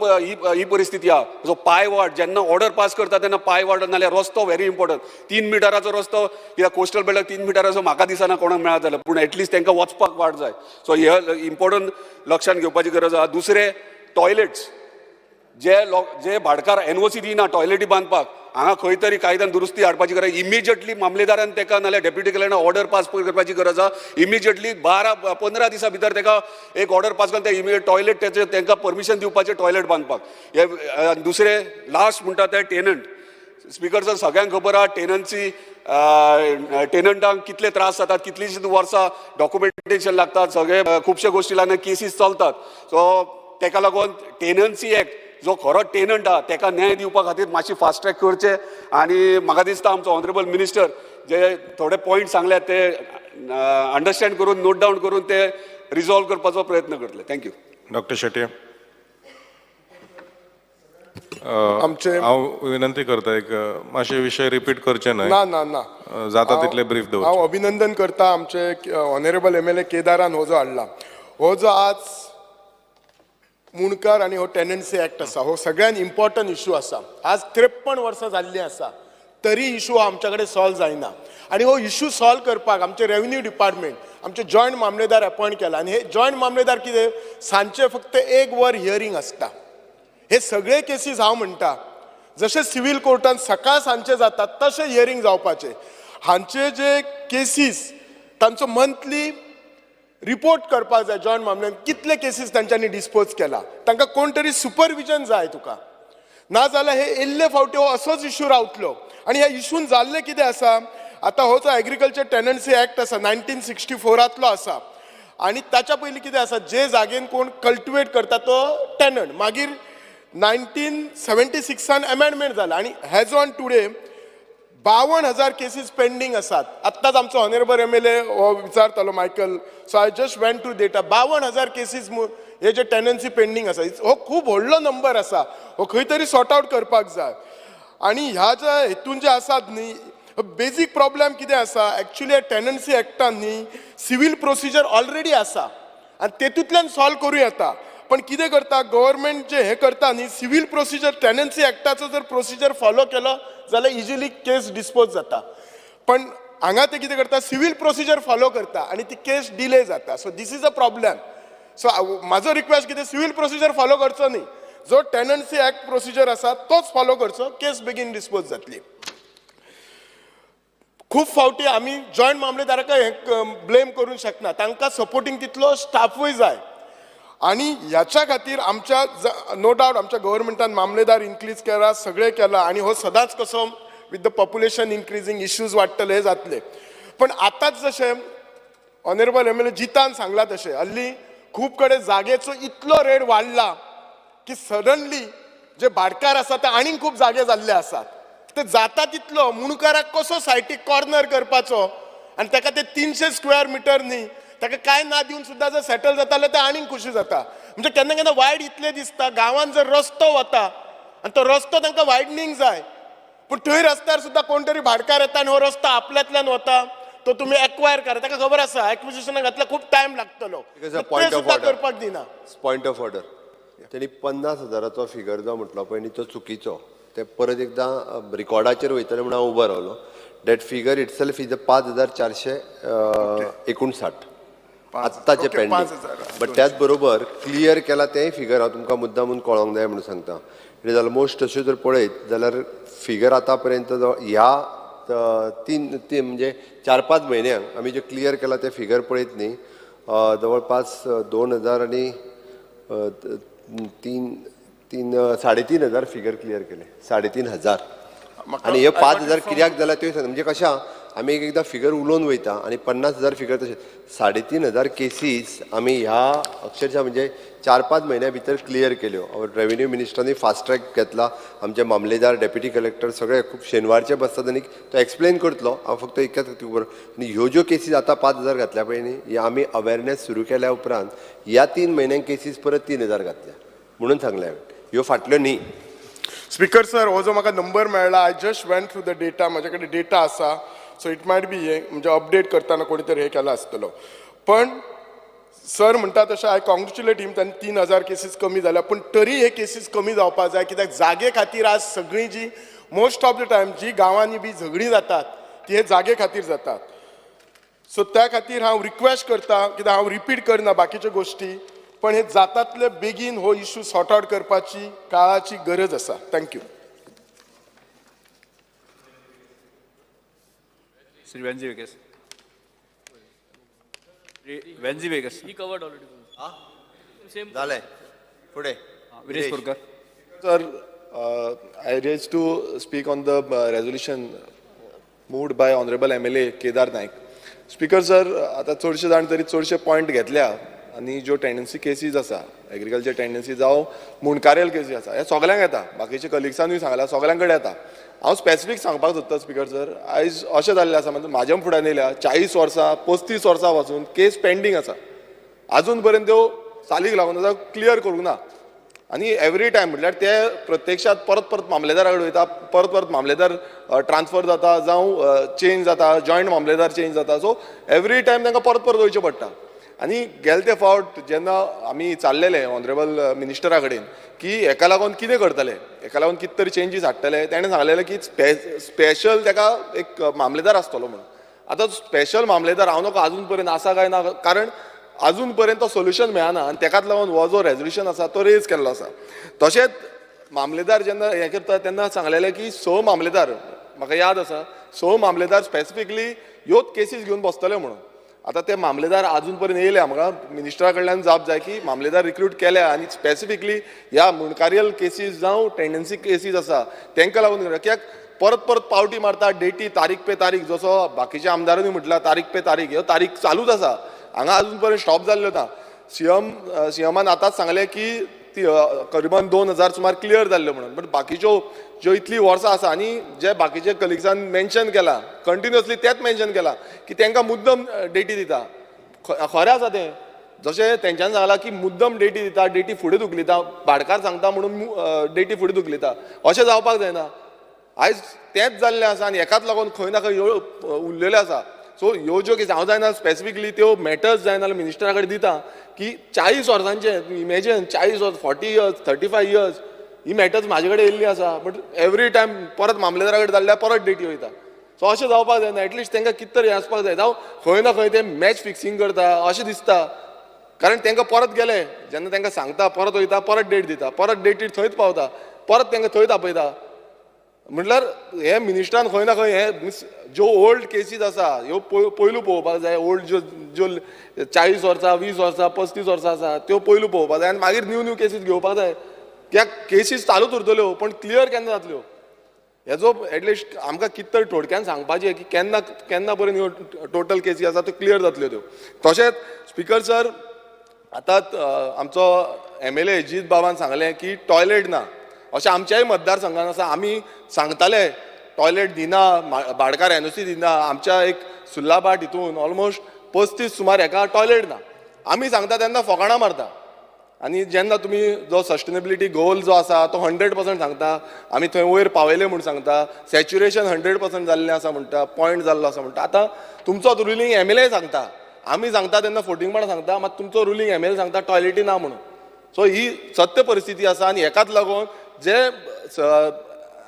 ही परिस्थिती आहा. सो पांयवाट जेन्ना ऑर्डर पास करता तेन्ना पांयवाट नाल्यार रस्तो व्हेरी इम्पॉर्टंट. 3 मिटराचो रस्तो, कित्याक कोस्टल बेल्टाक 3 मिटराचो म्हाका दिसना कोणाक मेळत जाल्यार, पूण एटलिस्ट तांकां वचपाक वाट जाय. सो हे इम्पॉर्टंट लक्षांत घेवपाची गरज आहा. दुसरें, टॉयलेट्स, जे लोक जे भाटकार एनओसी दिना टॉयलेटी बांदपाक, हांगा खंय तरी कायद्यान दुरुस्ती हाडपाची गरज. इमिजिएटली मामलेदारान ताका नाल्यार डेप्युटी कलेक्टर ऑर्डर पास करपाची गरज आहा. इमिजिएटली 12-15 दिसां भितर ताका एक ऑर्डर पास करून ते इमिजिएट टॉयलेट तेचे तांकां परमिशन दिवपाचें टॉयलेट बांदपाक. हे दुसरें लास्ट म्हणटा ते टेनंट. स्पीकर सर, सगळ्यांक खबर आहा टेनन्सी, टेनंटांक कितले त्रास जातात, कितलींशींच वर्सां डॉक्युमेंटेशन लागतात, सगळे खुबशे गोश्टी लागून केसीस चलतात. सो ताका लागून टेनन्सी एक्ट, जो खरो टेनंट आहा ताका न्याय दिवपा खातीर मातशी फास्ट ट्रॅक करचे. आनी म्हाका दिसता आमचो ऑनरेबल मिनिस्टर जे थोडे पॉयंट सांगल्यात ते अंडरस्टँड करून, नोट डावन करून ते रिजॉल्व करपाचो प्रयत्न करतले. Thank you. Doctor Shetye. आमचे हांव विनंती करता एक मातशे विशय रिपीट करचे न्हय. ना ना ना. जाता तितले ब्रीफ दवरचे. हांव अभिनंदन करता आमचे ऑनरेबल एमएलए केदारान हो जो हाडला, हो जो आज मुंडकार आनी हो टेनन्सी एक्ट आसा, हो सगळ्यात इम्पॉर्टंट इशू आसा. आज 53 वर्सां जाल्लीं आसा तरी इशू आमच्या कडेन सॉल्व जायना. आनी हो इशू सॉल्व करपाक आमचे रेवन्यू डिपार्टमेंट आमचे जॉयंट मामलेदार अपॉयंट केला. आनी हे जॉयंट मामलेदार कितें सांजचे फक्त एक वर हियरींग आसता. हे सगळे केसीस हांव म्हणटा जशे सिवील कोर्टान सकाळ सांजचे जातात तशें हियरींग जावपाचे. हांचे जे केसीस तांचो मंथली रिपोर्ट करपाक जाय जॉयंट मामल्यान, कितले केसीस तांच्यांनी डिस्पोज केला. तांकां कोण तरी सुपरविजन जाय तुका, ना जाल्यार हे येयल्ले फावटी हो असोच इशू रावतलो. आनी ह्या इशून जाल्लें कितें आसा, आतां हो जो एग्रीकल्चर टेनन्सी एक्ट आसा 1964तांतलो आसा. आनी ताच्या पयलीं कितें आसा, जे जागेन कोण कल्टिवेट करता तो टेनंट. मागीर 1976 अमेंडमेंट जाला आनी has on today 52,000 cases pending आसात. आत्ताच आमचो ऑनरेबल एमएलए हो विचारतालो Michael, so I just went to data, 52,000 cases. हे जे टेनन्सी पेंडींग आसा, हो खूब व्हडलो नंबर आसा, हो खंय तरी सॉर्ट आवट करपाक जाय. आनी ह्या ज्या हेतून जे आसात न्ही, बेजीक प्रॉब्लेम कितें आसा एक्चुली, टेनन्सी एक्टान न्ही सिवील प्रोसिजर ऑलरेडी आसा आनी तेतूंतल्यान सॉल्व करूं येता. पण कितें करता गव्हर्मेंट, जे हें करता न्ही, सिवील प्रोसिजर टेनन्सी एक्टाचो जर प्रोसिजर फॉलो केलो जाल्यार इजिली केस डिस्पोज जाता. पण हांगा ते कितें करता, सिवील प्रोसिजर फॉलो करता आनी ती केस डिले जाता. So this is a problem. So म्हाजो रिक्वेस्ट कितें, सिवील प्रोसिजर फॉलो करचो न्ही, जो टेनन्सी एक्ट प्रोसिजर आसा तोच फॉलो करचो, केस बेगीन डिस्पोज जातली. खूब फावटी आमी जॉयंट मामलेदाराक हे ब्लेम करूंक शकना, तांकां सपोर्टींग तितलो स्टाफूय जाय. आनी ह्याच्या खातीर आमच्या, नो डावट, आमच्या गव्हर्मेंटान मामलेदार इन्क्रीज केला, सगळें केलां आनी हो सदांच कसो with the population increasing issues वाडटले, हे जातले. पण आतांच जशें ऑनरेबल एमएलए जितान सांगलां तशें, हल्ली खूब कडेन जागेचो इतलो रेट वाडला की सडनली जे भाटकार आसा ते आनीक खूब जागे जाल्ले आसात. ते जाता तितलो मुणकाराक कसो सायटीक कॉर्नर करपाचो आनी ताका ते 300 स्क्वेअर मिटर न्ही, ताका कांय ना दिवन सुद्दां जर सेटल जाता जाल्यार ते आनीक खुशी जाता. म्हणजे केन्ना केन्ना वायट इतलें दिसता, गांवांत जर रस्तो वता आनी तो रस्तो तांकां वायडनींग जाय, पूण थंय रस्त्यार सुद्दां कोण तरी भाटकार येता आनी हो रस्तो आपल्यांतल्यान वता, तो तुमी एक्वायर करा. ताका खबर आसा एक्विजिशनाक घातल्यार खूब टायम लागतलो. Because a ते point of सुद्दां order. करपाक दिना. Point of order. तेणी 50,000चो फिगर जो म्हटलो पळय न्ही, तो चुकीचो. ते परत एकदां रिकॉर्डाचेर वयतले म्हणून हांव उबो रावलो. That figure itself is a 5459 आत्ताचे पेंडींग. 5,000. बट त्याच बरोबर क्लियर केला तेंय फिगर हांव तुमकां मुद्दाम म्हणून कळोंक जाय म्हणून सांगता. It is almost, तशें जर पळयत जाल्यार फिगर आतां पर्यंत जो ह्या तीन तीन म्हणजे 4-5 म्हयन्यांक आमी जे क्लियर केला ते फिगर पळयत न्ही, जवळपास 2000 आनी तीन तीन 3500 फिगर क्लियर केले, 3500. आनी हे 5000 कित्याक जाला त्यो सांग. म्हणजे कशें आहा, आमी एक एकदां फिगर उलोवन वयता आनी 50,000 फिगर, तशें 3500 केसीस आमी ह्या अक्षरशा म्हणजे 4-5 म्हयन्या भितर क्लियर केल्यो. रेवेन्यू मिनिस्टरांनी फास्ट ट्रॅक घेतला. आमचे मामलेदार, डेप्युटी कलेक्टर सगळे खूब शेनवारचे बसतात आनी तो एक्सप्लेन करतलो. हांव फक्त एकच खबर, आनी ह्यो ज्यो केसीस आतां 5000 घातल्या पळय न्ही, ह्या आमी अवेरनेस सुरू केल्या उपरांत ह्या 3 म्हयन्यांक केसीस परत 3000 घातल्या म्हणून सांगलें हांवें, ह्यो फाटल्यो न्ही. स्पीकर सर, हो जो म्हाका नंबर मेळ्ळा, I just went through the data. म्हाजे कडेन डेटा आसा, सो it might be हे म्हणजे अपडेट करतना कोणी तरी हे केला आसतलो. पण सर म्हणटा तशें, I congratulate him, तांणी 3000 केसीस कमी जाल्या. पूण तरी हे केसीस कमी जावपाक जाय, कित्याक जागे खातीर आज सगळीं जी मोस्ट ऑफ the time जी गांवांनी बी झगडीं जातात ती हे जागे खातीर जातात. सो त्या खातीर हांव रिक्वेस्ट करता, कित्याक हांव रिपीट करना बाकीच्यो गोश्टी, पण हे जातातले बेगीन हो issue sort out करपाची काळाची गरज आसा. Thank you. Shri Venzy Viegas. Shri Venzy Viegas. He covered already. Same. जालें, फुडें. Viresh Borkar. Sir, I raised to speak on the resolution moved by Honorable MLA Kedar Naik. Speaker sir, आतां चडशे जाण तरी चडशे पॉयंट घेतल्या आनी ज्यो टेंडन्सी केसीस आसा, एग्रीकल्चर टेंडन्सी जावं मुंडकारेल केसी आसा, हे सगल्यांक येता. बाकीचे कलिग्सानूय सांगला, सगल्यां कडेन येता. हांव स्पेसिफीक सांगपाक सोदता स्पीकर सर, आयज अशें जाल्लें आसा, म्हणजे म्हाज्या फुड्यान येयल्या, 40 वर्सां, 35 वर्सां पासून केस पेंडींग आसा. अजून पर्यंत त्यो चालीक लागून आसा, क्लियर करूंक ना. आनी एवरी टायम म्हटल्यार ते प्रत्यक्षात परत परत मामलेदारा कडेन वयता, परत परत मामलेदार ट्रान्सफर जाता जावं चेंज जाता, जॉयंट मामलेदार चेंज जाता. सो एवरी टायम तांकां परत परत वयचें पडटा. आनी गेले ते फावट जेन्ना आमी चाललेले ऑनरेबल मिनिस्टरा कडेन की हेका लागून कितें करतले, हेका लागून कितें तरी चेंजीस हाडटले, तेणें सांगलेलें की स्पेशल तेका एक मामलेदार आसतलो म्हणून. आतां स्पेशल मामलेदार हांव नको अजून पर्यंत आसा काय ना, कारण अजून पर्यंत तो सोल्युशन मेळना आनी तेकाच लागून हो जो रेजोल्युशन आसा तो रेज केल्लो आसा. तशेंच मामलेदार जेन्ना हें करता तेन्ना सांगलेलें की स मामलेदार, म्हाका याद आसा, स मामलेदार स्पेसिफिकली ह्योच केसीस घेवन बसतले म्हणून. आतां ते मामलेदार अजून पर्यंत येयले? म्हाका मिनिस्टरा कडल्यान जाप जाय की मामलेदार रिक्रूट केल्या आनी स्पेसिफिकली ह्या मुंडकारियल केसीस जावं टेंडन्सी केसीस आसा तांकां लागून, कित्याक परत परत पावटी मारता डेटी, तारीख पे तारीख. जसो बाकीच्या आमदारांनी म्हटला, तारीख पे तारीख, ह्यो तारीख चालूच आसा हांगा, अजून पर्यंत स्टॉप जाल्ल्यो ना. सीएमान आतांच सांगलें की ती करिबन 2000 सुमार क्लियर जाल्ल्यो म्हणून, बट बाकीच्यो ज्यो इतलीं वर्सां आसा आनी जे बाकीचे कलिग्सान मेन्शन केलां, कंटिन्युअसली तेंच मेन्शन केलां की तांकां मुद्दम डेटी दिता. खरें आसा तें. जशें तेंच्यांनी सांगलां की मुद्दम डेटी दिता, डेटी फुडें धुकलिता, भाटकार सांगता म्हणून डेटी फुडें धुकलिता, अशें जावपाक जायना. आयज तेंच जाल्लें आसा आनी हेकाच लागून खंय ना खंय ह्यो उरलेल्यो आसा. सो ह्यो ज्यो केसी हांव जायना स्पेसिफिकली त्यो मॅटर्स जायना जाल्यार मिनिस्टरा कडेन दिता की 40 वर्सांचे, इमेजीन, 40 वर्स, 40 इयर्स, 35 इयर्स ही मॅटर्स म्हाजे कडेन येयल्ली आसा, बट एवरी टायम परत मामलेदारा कडेन जाल्ल्यार परत डेटी वयता. सो अशें जावपाक जायना. एटलिस्ट तांकां कितें तरी हें आसपाक जाय. जावं खंय ना खंय ते मॅच फिक्सिंग करता अशें दिसता, कारण तांकां परत गेले जेन्ना तांकां सांगता परत वयता, परत डेट दिता, परत डेटीर थंयच पावता, परत तांकां थंयच आपयता. म्हटल्यार हे मिनिस्टरान खंय ना खंय हे मिन्स ज्यो ओल्ड केसीस आसा ह्यो पयलू पळोवपाक जाय. ओल्ड ज्यो ज्यो 40 वर्सां, 20 वर्सां, 35 वर्सां आसा त्यो पयलू पळोवपाक जाय आनी मागीर न्यू न्यू केसीस घेवपाक जाय. कित्याक केसीस चालूच उरतल्यो पण क्लियर केन्ना जातल्यो हेजो एटलिस्ट आमकां कितें तरी थोडक्यान सांगपाचें की केन्ना केन्ना पर्यंत ह्यो टोटल केसी आसा त्यो क्लियर जातल्यो त्यो. तशेंच स्पिकर सर, आतां आमचो एमएलए जीत बाबान सांगलें की टॉयलेट ना, अशें आमच्याय मतदारसंघान आसा. आमी सांगताले टॉयलेट दिना, भाटकार एनओसी दिना. आमच्या एक सुर्लाभाट हितून ऑलमोस्ट 35 सुमार हेका टॉयलेट ना. आमी सांगता तेन्ना फकाणां मारता. आनी जेन्ना तुमी जो सस्टेनेबिलिटी गोल जो आसा तो 100% सांगता, आमी थंय वयर पावयले म्हूण सांगता, सॅच्युरेशन 100% जाल्लें आसा म्हणटा, पॉयंट जाल्लो आसा म्हणटा. आतां तुमचो रुलींग एमएलए सांगता, आमी सांगता तेन्ना फोटिंगपणां सांगता, मात तुमचो रुलींग एमएलए सांगता टॉयलेटी ना म्हणून. सो ही सत्य परिस्थिती आसा आनी हेकाच लागून जे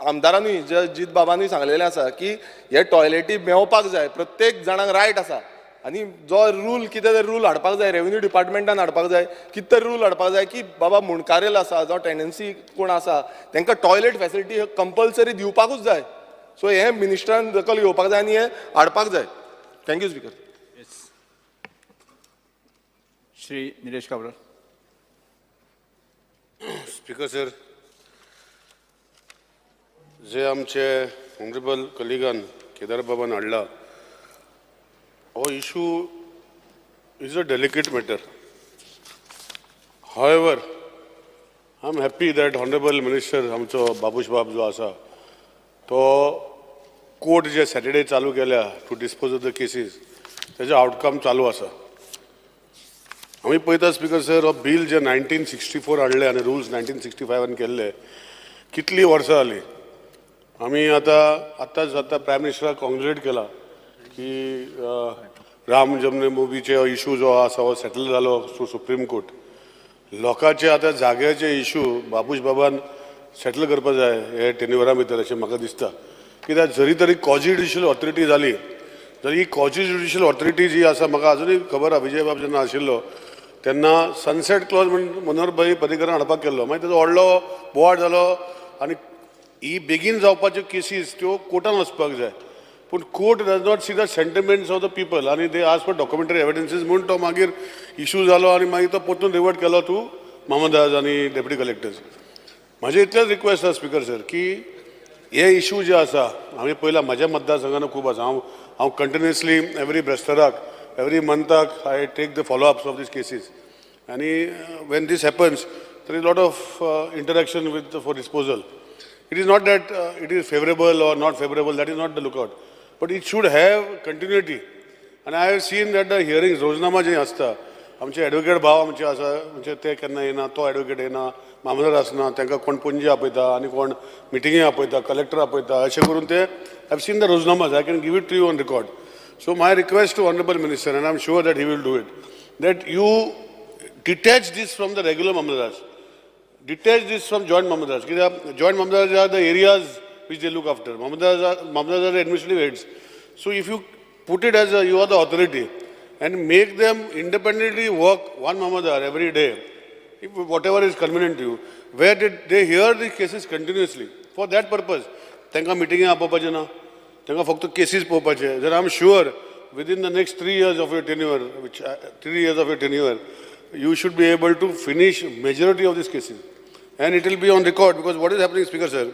आमदारांनी, जे जीत बाबांनी सांगलेलें आसा की हे टॉयलेटी मेवपाक जाय, प्रत्येक जाणांक रायट आसा. आनी जो रूल कितें तरी रूल हाडपाक जाय, रेवेन्यू डिपार्टमेंटान हाडपाक जाय, कितें तरी रूल हाडपाक जाय की बाबा मुंडकारेल आसा जावं टेंडन्सी कोण आसा तांकां टॉयलेट फेसिलिटी कंपल्सरी दिवपाकूच जाय. सो हें मिनिस्टरान दखल घेवपाक जाय आनी हें हाडपाक जाय. Thank you speaker. Shri Nilesh Cabral. Speaker sir, जे आमचे ऑनरेबल कलिगान केदार बाबान हाडला हो issue is a delicate matter. However, I am happy that honourable minister आमचो बाबूश बाब जो आसा तो कोर्ट जे सॅटर्डे चालू केल्या to dispose of the cases तेजे आवटकम चालू आसा. आमी पळयता स्पीकर सर, हो बील जे 1964 हाडले आनी रुल्स 1965 केल्ले, कितलीं वर्सां जालीं. आमी आतां आतांच आतां प्रायम मिनिस्टराक कॉंग्रेट केला की राम जन्मभूमीचे इशू जो आसा हो सेटल जालो थ्रू सुप्रीम कोर्ट. लोकांचे आतां जाग्याचे इशू बाबूश बाबान सेटल करपा जाय हे टेन्युअरा भितर अशें म्हाका दिसता. कित्याक जरी तरी कॉजी ज्युडिशियल ऑथॉरिटी जाली जाल्यार ही कॉजी ज्युडिशियल ऑथॉरिटी जी आसा, म्हाका आजुनूय खबर आसा, विजय बाब जेन्ना आशिल्लो तेन्ना सनसेट क्लॉज म्हण मनोहर भाई पर्रीकरान हाडपाक केल्लो, मागीर तेजो व्हडलो बोवाळ जालो आनी ही बेगीन जावपाच्यो केसीस त्यो कोर्टान वचपाक जाय. पूण court does not see the sentiments of the people आनी they ask for documentary evidences म्हूण तो मागीर इशू जालो आनी मागीर तो परतून रिवर्ट केलो टू मामलेदार आनी डेप्युटी कलेक्टर्स. म्हाजें इतलेंच रिक्वेस्ट आसा स्पिकर सर की हे इशू जे आसा आमी पळयला, म्हाज्या मतदारसंघान खूब आसा. हांव हांव कंटिन्युअसली एवरी ब्रेस्ताराक, एवरी मंथाक I take the follow-ups of these cases आनी when this happens there is lot of interaction with for disposal. It is not that it is favourable or not favourable, that is not the lookout, but it should have continuity. आनी I have seen that the hearing रोजनामा जे आसता, आमचे advocate भाव आमचे आसा, म्हणजे ते केन्ना येना, तो एडवोकेट येना, मामलेदार आसना, तांकां कोण पणजे आपयता आनी कोण मिटिंगे आपयता, कलेक्टर आपयता, अशें करून ते I have seen the रोजनामाज, I can give it to you on record. So my request to honourable minister, and I am sure that he will do it, that you detach this from the regular mamlatdars, detach this from joint mamlatdars. कित्याक joint mamlatdars are the areas which they look after. Mamlatdars are the administrative heads. So if you put it as a, you are the authority and make them independently work one mamlatdar every day, if whatever is convenient to you, where did they hear the cases continuously for that purpose. तांकां मिटिंगे आपोवपाचें ना, तांकां फक्त cases पळोवपाचे. जर I am sure within the next 3 years of your tenure, which 3 years of your tenure, you should be able to finish majority of these cases. And it will be on record, because what is happening, Speaker sir,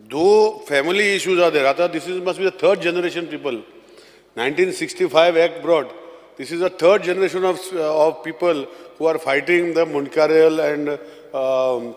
though family issues are there, आता this is must be the third generation people. 1965 Act brought, this is the third generation of people who are fighting the Mundkarial and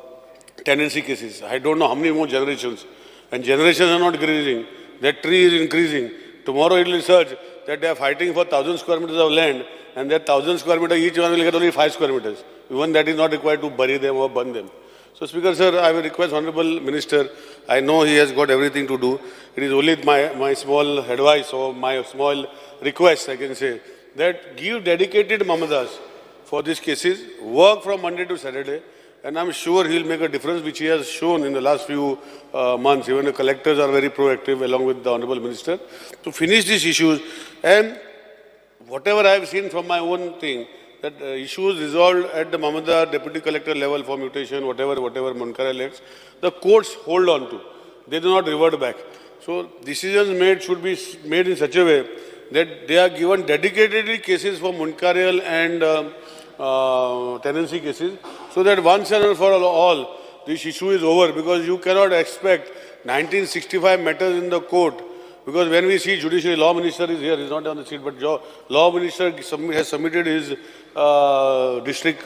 tenancy cases. I don't know how many more generations. And generations are not increasing. That tree is increasing. Tomorrow it will surge that they are fighting for 1,000 square meters of land, and that 1,000 square meter, each one will get only 5 square meters. Even that is not required to bury them or burn them. So, Speaker sir, I will request Honorable Minister, I know he has got everything to do. It is only my small advice or my small request, I can say, that give dedicated Mamlatdars for these cases, work from Monday to Saturday, and I'm sure he'll make a difference, which he has shown in the last few months. Even the collectors are very proactive along with the Honorable Minister to finish these issues. And whatever I have seen from my own thing, that issues resolved at the Mamlatdar deputy collector level for mutation, whatever Mundkarial acts, the courts hold on to. They do not revert back. So decisions made should be made in such a way that they are given dedicatedly cases for Mundkarial and tenancy cases, so that once and for all, this issue is over, because you cannot expect 1965 matters in the court. Because when we see judiciary, law minister is here, he's not on the seat, but law minister has submitted his district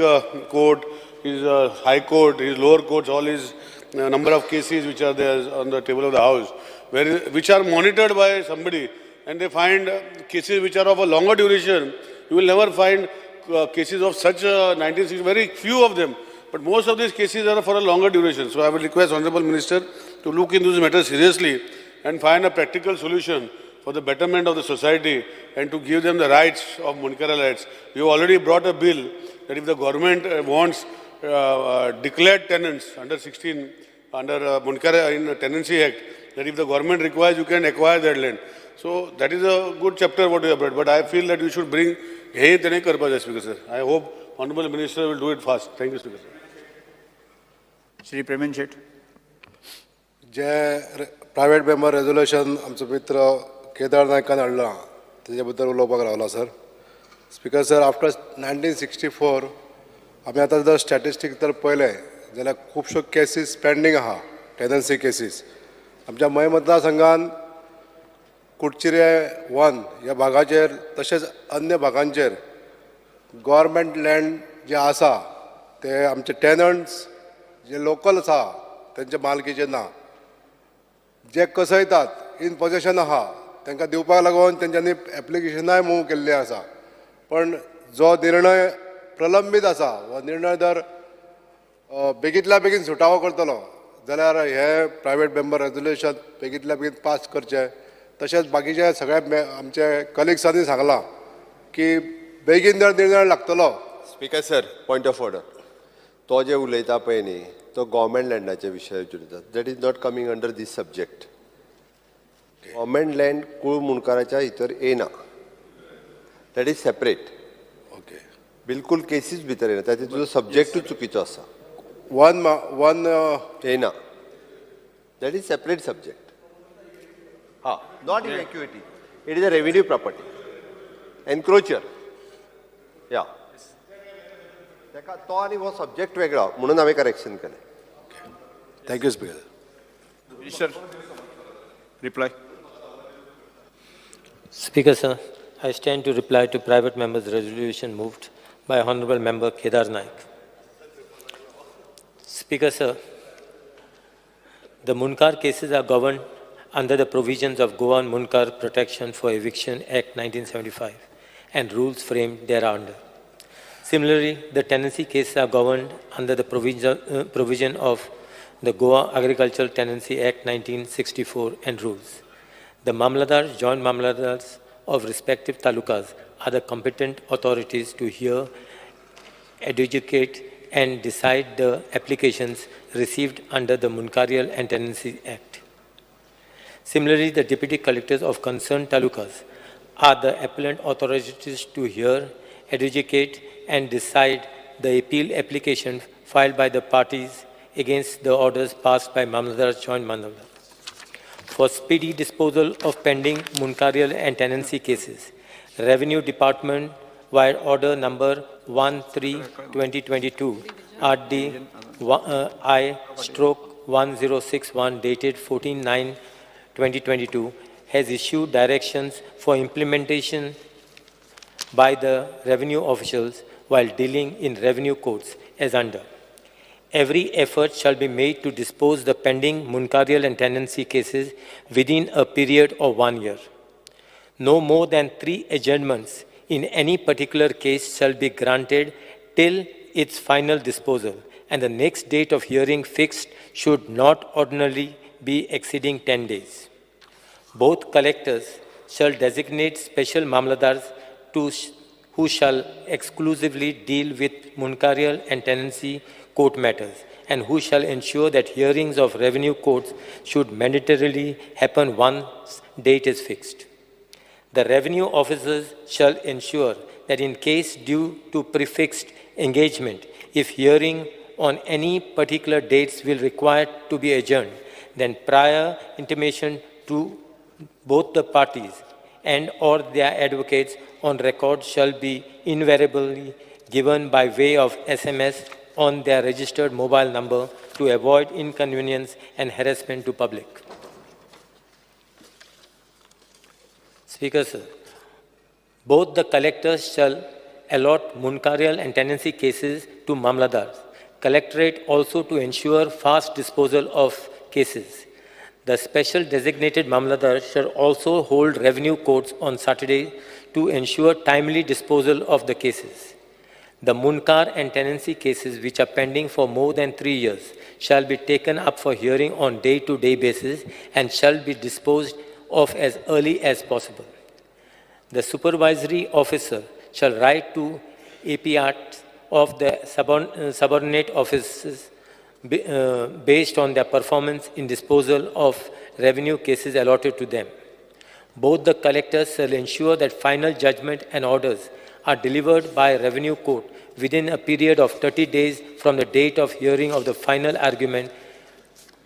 court, his high court, his lower courts, all his number of cases which are there on the table of the house, which are monitored by somebody, and they find cases which are of a longer duration. You will never find cases of such 1960, very few of them. But most of these cases are for a longer duration. So I will request Honorable Minister to look into this matter seriously and find a practical solution for the betterment of the society and to give them the rights of Mundkarial rights. You already brought a bill that if the government wants declared tenants under 16, under Mundkarial in the Tenancy Act, that if the government requires, you can acquire that land. So that is a good chapter what you have brought. But I feel that you should bring hey tene karpa Speaker sir. I hope Honorable Minister will do it fast. Thank you, Speaker sir. Shri Preman Shet. J private member resolution आमचो मित्र केदार नायकान हाडला तेजे बद्दल उलोवपाक रावला sir. Speaker sir, after 1964 आमी आतां जर स्टॅटिस्टीक जर पळयलें जाल्यार खुबश्यो केसीस पेंडींग आहा, टेनन्सी केसीस. आमच्या मय मतदारसंघान कुडचिरे 1 ह्या भागाचेर तशेंच अन्य भागांचेर गव्हर्मेंट लँड जे आसा ते आमचे टेनंट्स जे लोकल आसा तेंच्या मालकीचे ना, जे कसयतात इन पोजेशन आहा तांकां दिवपाक लागून तेंच्यांनी एप्लिकेशनाय मूव केल्ली आसा. पण जो निर्णय प्रलंबीत आसा हो निर्णय जर बेगींतल्या बेगीन सुटावो करतलो जाल्यार हे प्रायवेट मेंबर रेजोल्युशन बेगींतल्या बेगीन पास करचें. तशेंच बाकीचे सगळे आमचे कलिग्सांनी सांगलां की बेगीन जर निर्णय लागतलो. Speaker sir, point of order. तो जे उलयता पळय न्ही तो गव्हर्मेंट लँडाच्या विशयाचेर उलयता. That is not coming under this subject. Government land कूळ मुंडकाराच्या भितर येना, that is separate. Okay, बिलकुल केसीस भितर येना, ताचे तुजो सब्जेक्टूच चुकीचो आसा. वन वन येना, that is separate subject. हा, not evacuity, it is a revenue property encroacher. या ताका तो आनी हो सब्जेक्ट वेगळो म्हणून हांवें करेक्शन केलें. Thank you speaker. Minister, reply. Speaker sir, I stand to reply to private member's resolution moved by Honorable Member Kedar Naik. Speaker sir, the Mundkar cases are governed under the provisions of Goa Mundkar Protection for Eviction Act 1975 and rules framed thereunder. Similarly, the tenancy cases are governed under the provision of the Goa Agricultural Tenancy Act 1964 and rules. The Mamlatdars, joint Mamlatdars of respective talukas are the competent authorities to hear, adjudicate and decide the applications received under the Mundkarial and Tenancy Act. Similarly, the deputy collectors of concerned talukas are the appellant authorities to hear, adjudicate and decide the appeal application filed by the parties against the orders passed by Mamlatdar, joint Mamlatdar. For speedy disposal of pending Mundkarial and tenancy cases, Revenue Department via order number 13/2022 RD I/1061 dated 14/9/2022 has issued directions for implementation by the revenue officials while dealing in revenue courts as under. Every effort shall be made to dispose the pending Mundkarial and tenancy cases within a period of 1 year. No more than 3 adjournments in any particular case shall be granted till its final disposal, and the next date of hearing fixed should not ordinarily be exceeding 10 days. Both collectors shall designate special mamlatdars who shall exclusively deal with Mundkarial and tenancy court matters, and who shall ensure that hearings of revenue courts should mandatorily happen once date is fixed. The revenue officers shall ensure that in case due to prefixed engagement, if hearing on any particular dates will require to be adjourned, then prior intimation to both the parties and or their advocates on record shall be invariably given by way of SMS on their registered mobile number to avoid inconvenience and harassment to public. Speaker, sir, both the collectors shall allot Mundkarial and tenancy cases to mamlatdars. Collectorate also to ensure fast disposal of cases. The special designated mamlatdar shall also hold revenue courts on Saturday to ensure timely disposal of the cases. The Mundkar and tenancy cases which are pending for more than 3 years shall be taken up for hearing on day-to-day basis and shall be disposed of as early as possible. The supervisory officer shall write to APRs of the subordinate offices based on their performance in disposal of revenue cases allotted to them. Both the collectors shall ensure that final judgment and orders are delivered by revenue court within a period of 30 days from the date of hearing of the final argument,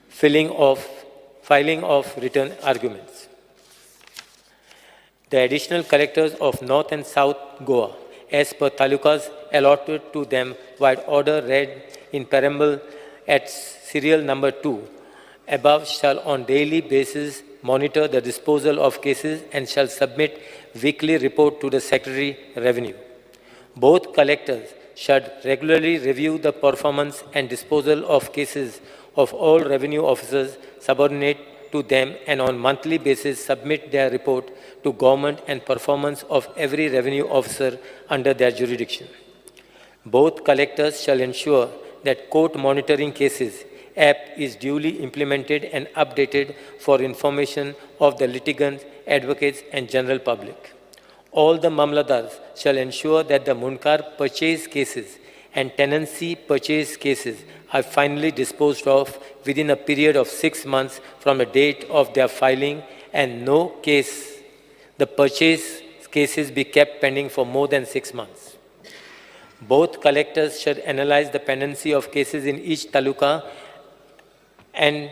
filing of written arguments. The additional collectors of North and South Goa, as per talukas allotted to them by order read in preamble at serial number 2 above, shall on daily basis monitor the disposal of cases and shall submit weekly report to the Secretary Revenue. Both collectors should regularly review the performance and disposal of cases of all revenue officers subordinate to them and on monthly basis submit their report to government and performance of every revenue officer under their jurisdiction. Both collectors shall ensure that court monitoring cases app is duly implemented and updated for information of the litigants, advocates, and general public. All the mamlatdars shall ensure that the Mundkar purchase cases and tenancy purchase cases are finally disposed of within a period of 6 months from the date of their filing, and no case, the purchase cases be kept pending for more than 6 months. Both collectors should analyze the pendency of cases in each taluka and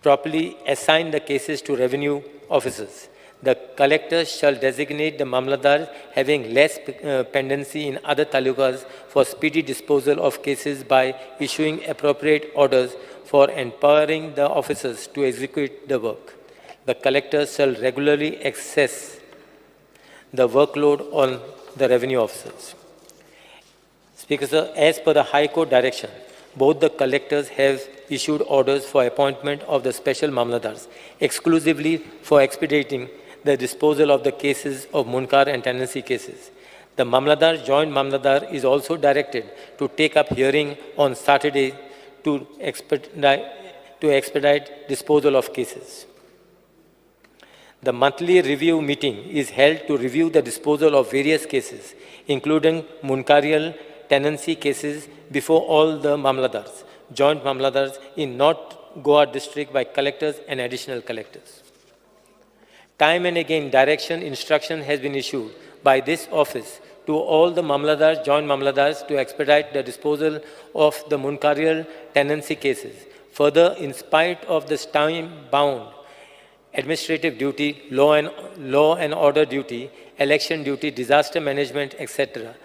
properly assign the cases to revenue officers. The collectors shall designate the mamlatdars having less pendency in other talukas for speedy disposal of cases by issuing appropriate orders for empowering the officers to execute the work. The collectors shall regularly assess the workload on the revenue officers. Speaker, sir, as per the High Court direction, both the collectors have issued orders for appointment of the special mamlatdars exclusively for expediting the disposal of the cases of Mundkar and tenancy cases. The mamlatdar, joint mamlatdar, is also directed to take up hearing on Saturday to expedite disposal of cases. The monthly review meeting is held to review the disposal of various cases, including Mundkarial tenancy cases before all the mamlatdars, joint mamlatdars in North Goa district by collectors and additional collectors. Time and again, direction, instruction has been issued by this office to all the mamlatdars, joint mamlatdars to expedite the disposal of the Mundkarial tenancy cases. Further, in spite of this time-bound administrative duty, law and order duty, election duty, disaster management, etc.,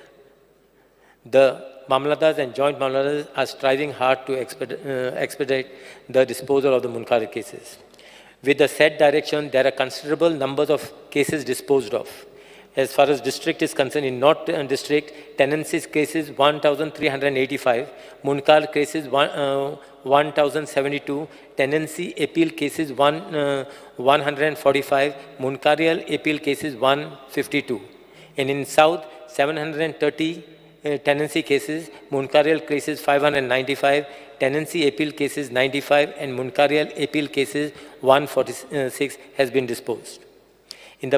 the mamlatdars and joint mamlatdars are striving hard to expedite the disposal of the Mundkarial cases. With the said direction, there are considerable numbers of cases disposed of. As far as district is concerned, in North district, tenancies cases 1,385, Mundkar cases 1,072, tenancy appeal cases 145, Mundkarial appeal cases 152. And in South, 730 tenancy cases, Mundkarial cases 595, tenancy appeal cases 95, and Mundkarial appeal cases 146 has been disposed. In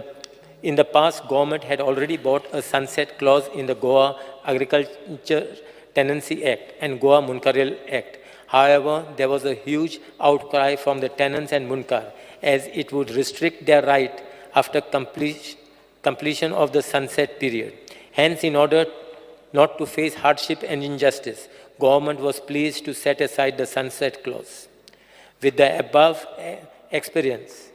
the past, government had already bought a sunset clause in the Goa Agriculture Tenancy Act and Goa Mundkarial Act. However, there was a huge outcry from the tenants and Mundkar, as it would restrict their right after completion of the sunset period. Hence, in order not to face hardship and injustice, government was pleased to set aside the sunset clause. With the above experience,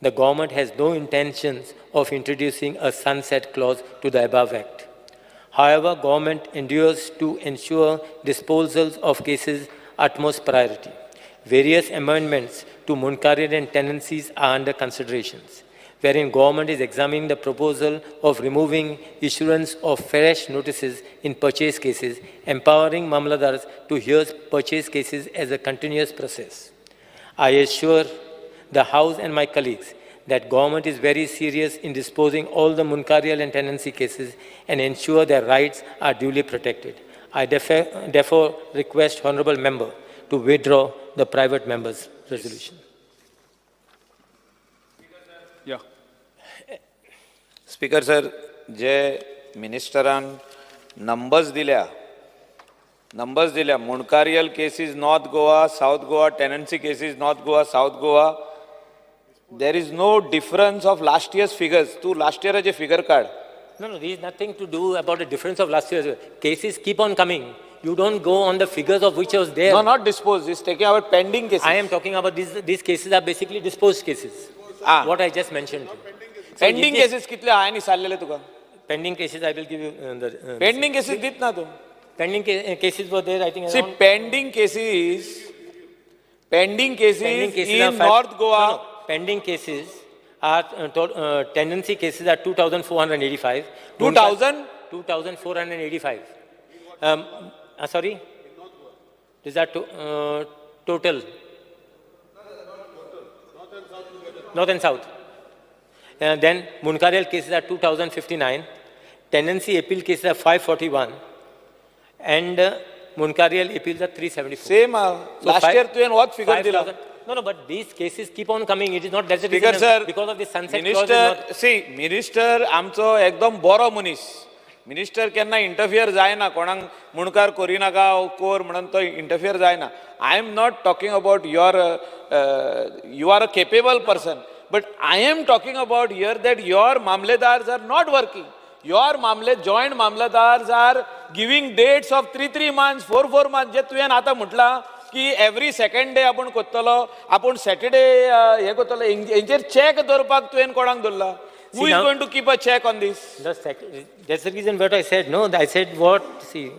the government has no intentions of introducing a sunset clause to the above act. However, government endures to ensure disposals of cases utmost priority. Various amendments to Mundkarial and tenancies are under considerations, wherein government is examining the proposal of removing issuance of fresh notices in purchase cases, empowering Mamlatdars to hear purchase cases as a continuous process. I assure the House and my colleagues that government is very serious in disposing all the Mundkarial and tenancy cases and ensure their rights are duly protected. I therefore request Honorable Member to withdraw the private member's resolution. Yeah. Speaker sir, J मिनिस्टरान numbers दिल्या, Mundkarial cases North Goa, South Goa, tenancy cases North Goa, South Goa, there is no difference of last year's figures. तूं last yearचे figure काड. No, no, there is nothing to do about the difference of last year's. Cases keep on coming. You don't go on the figures of which was there. No, not disposed. It's taking our pending cases. I am talking about these cases are basically disposed cases. Ah. What I just mentioned. So pending cases कितले हांवें विचारलेले तुका? Pending cases I will give you the pending cases दीत ना तूं. Pending cases were there, I think. See, pending cases in North Goa. No, pending cases are tenancy cases are 2,485. 2,000? 2,485. Sorry? These are total. North and South. Then Mundkarial cases are 2,059. Tenancy appeal cases are 541. And Mundkarial appeals are 374. Same. So last year, tu what figure dila? No, no, but these cases keep on coming. It is not that's the Speaker reason. Sir, because of the sunset minister, clause. See, minister आमचो एकदम बरो मनीस. Minister केन्ना interfere जायना, कोणाक मुणकार करिनाका कोर म्हणून तो interfere जायना. I am not talking about your, you are a capable person, but I am talking about here that your mamlatdars are not working. Your joint mamlatdars are giving dates of 3-3 months, 4-4 months. जे तुवें आतां म्हटलां की every second day आपूण करतलो, आपूण Saturday हें करतलो, हेंचेर check दवरपाक तुवें कोणाक दवरला? Who is going to keep a check on this? That's the reason what I said. No, I said what? See,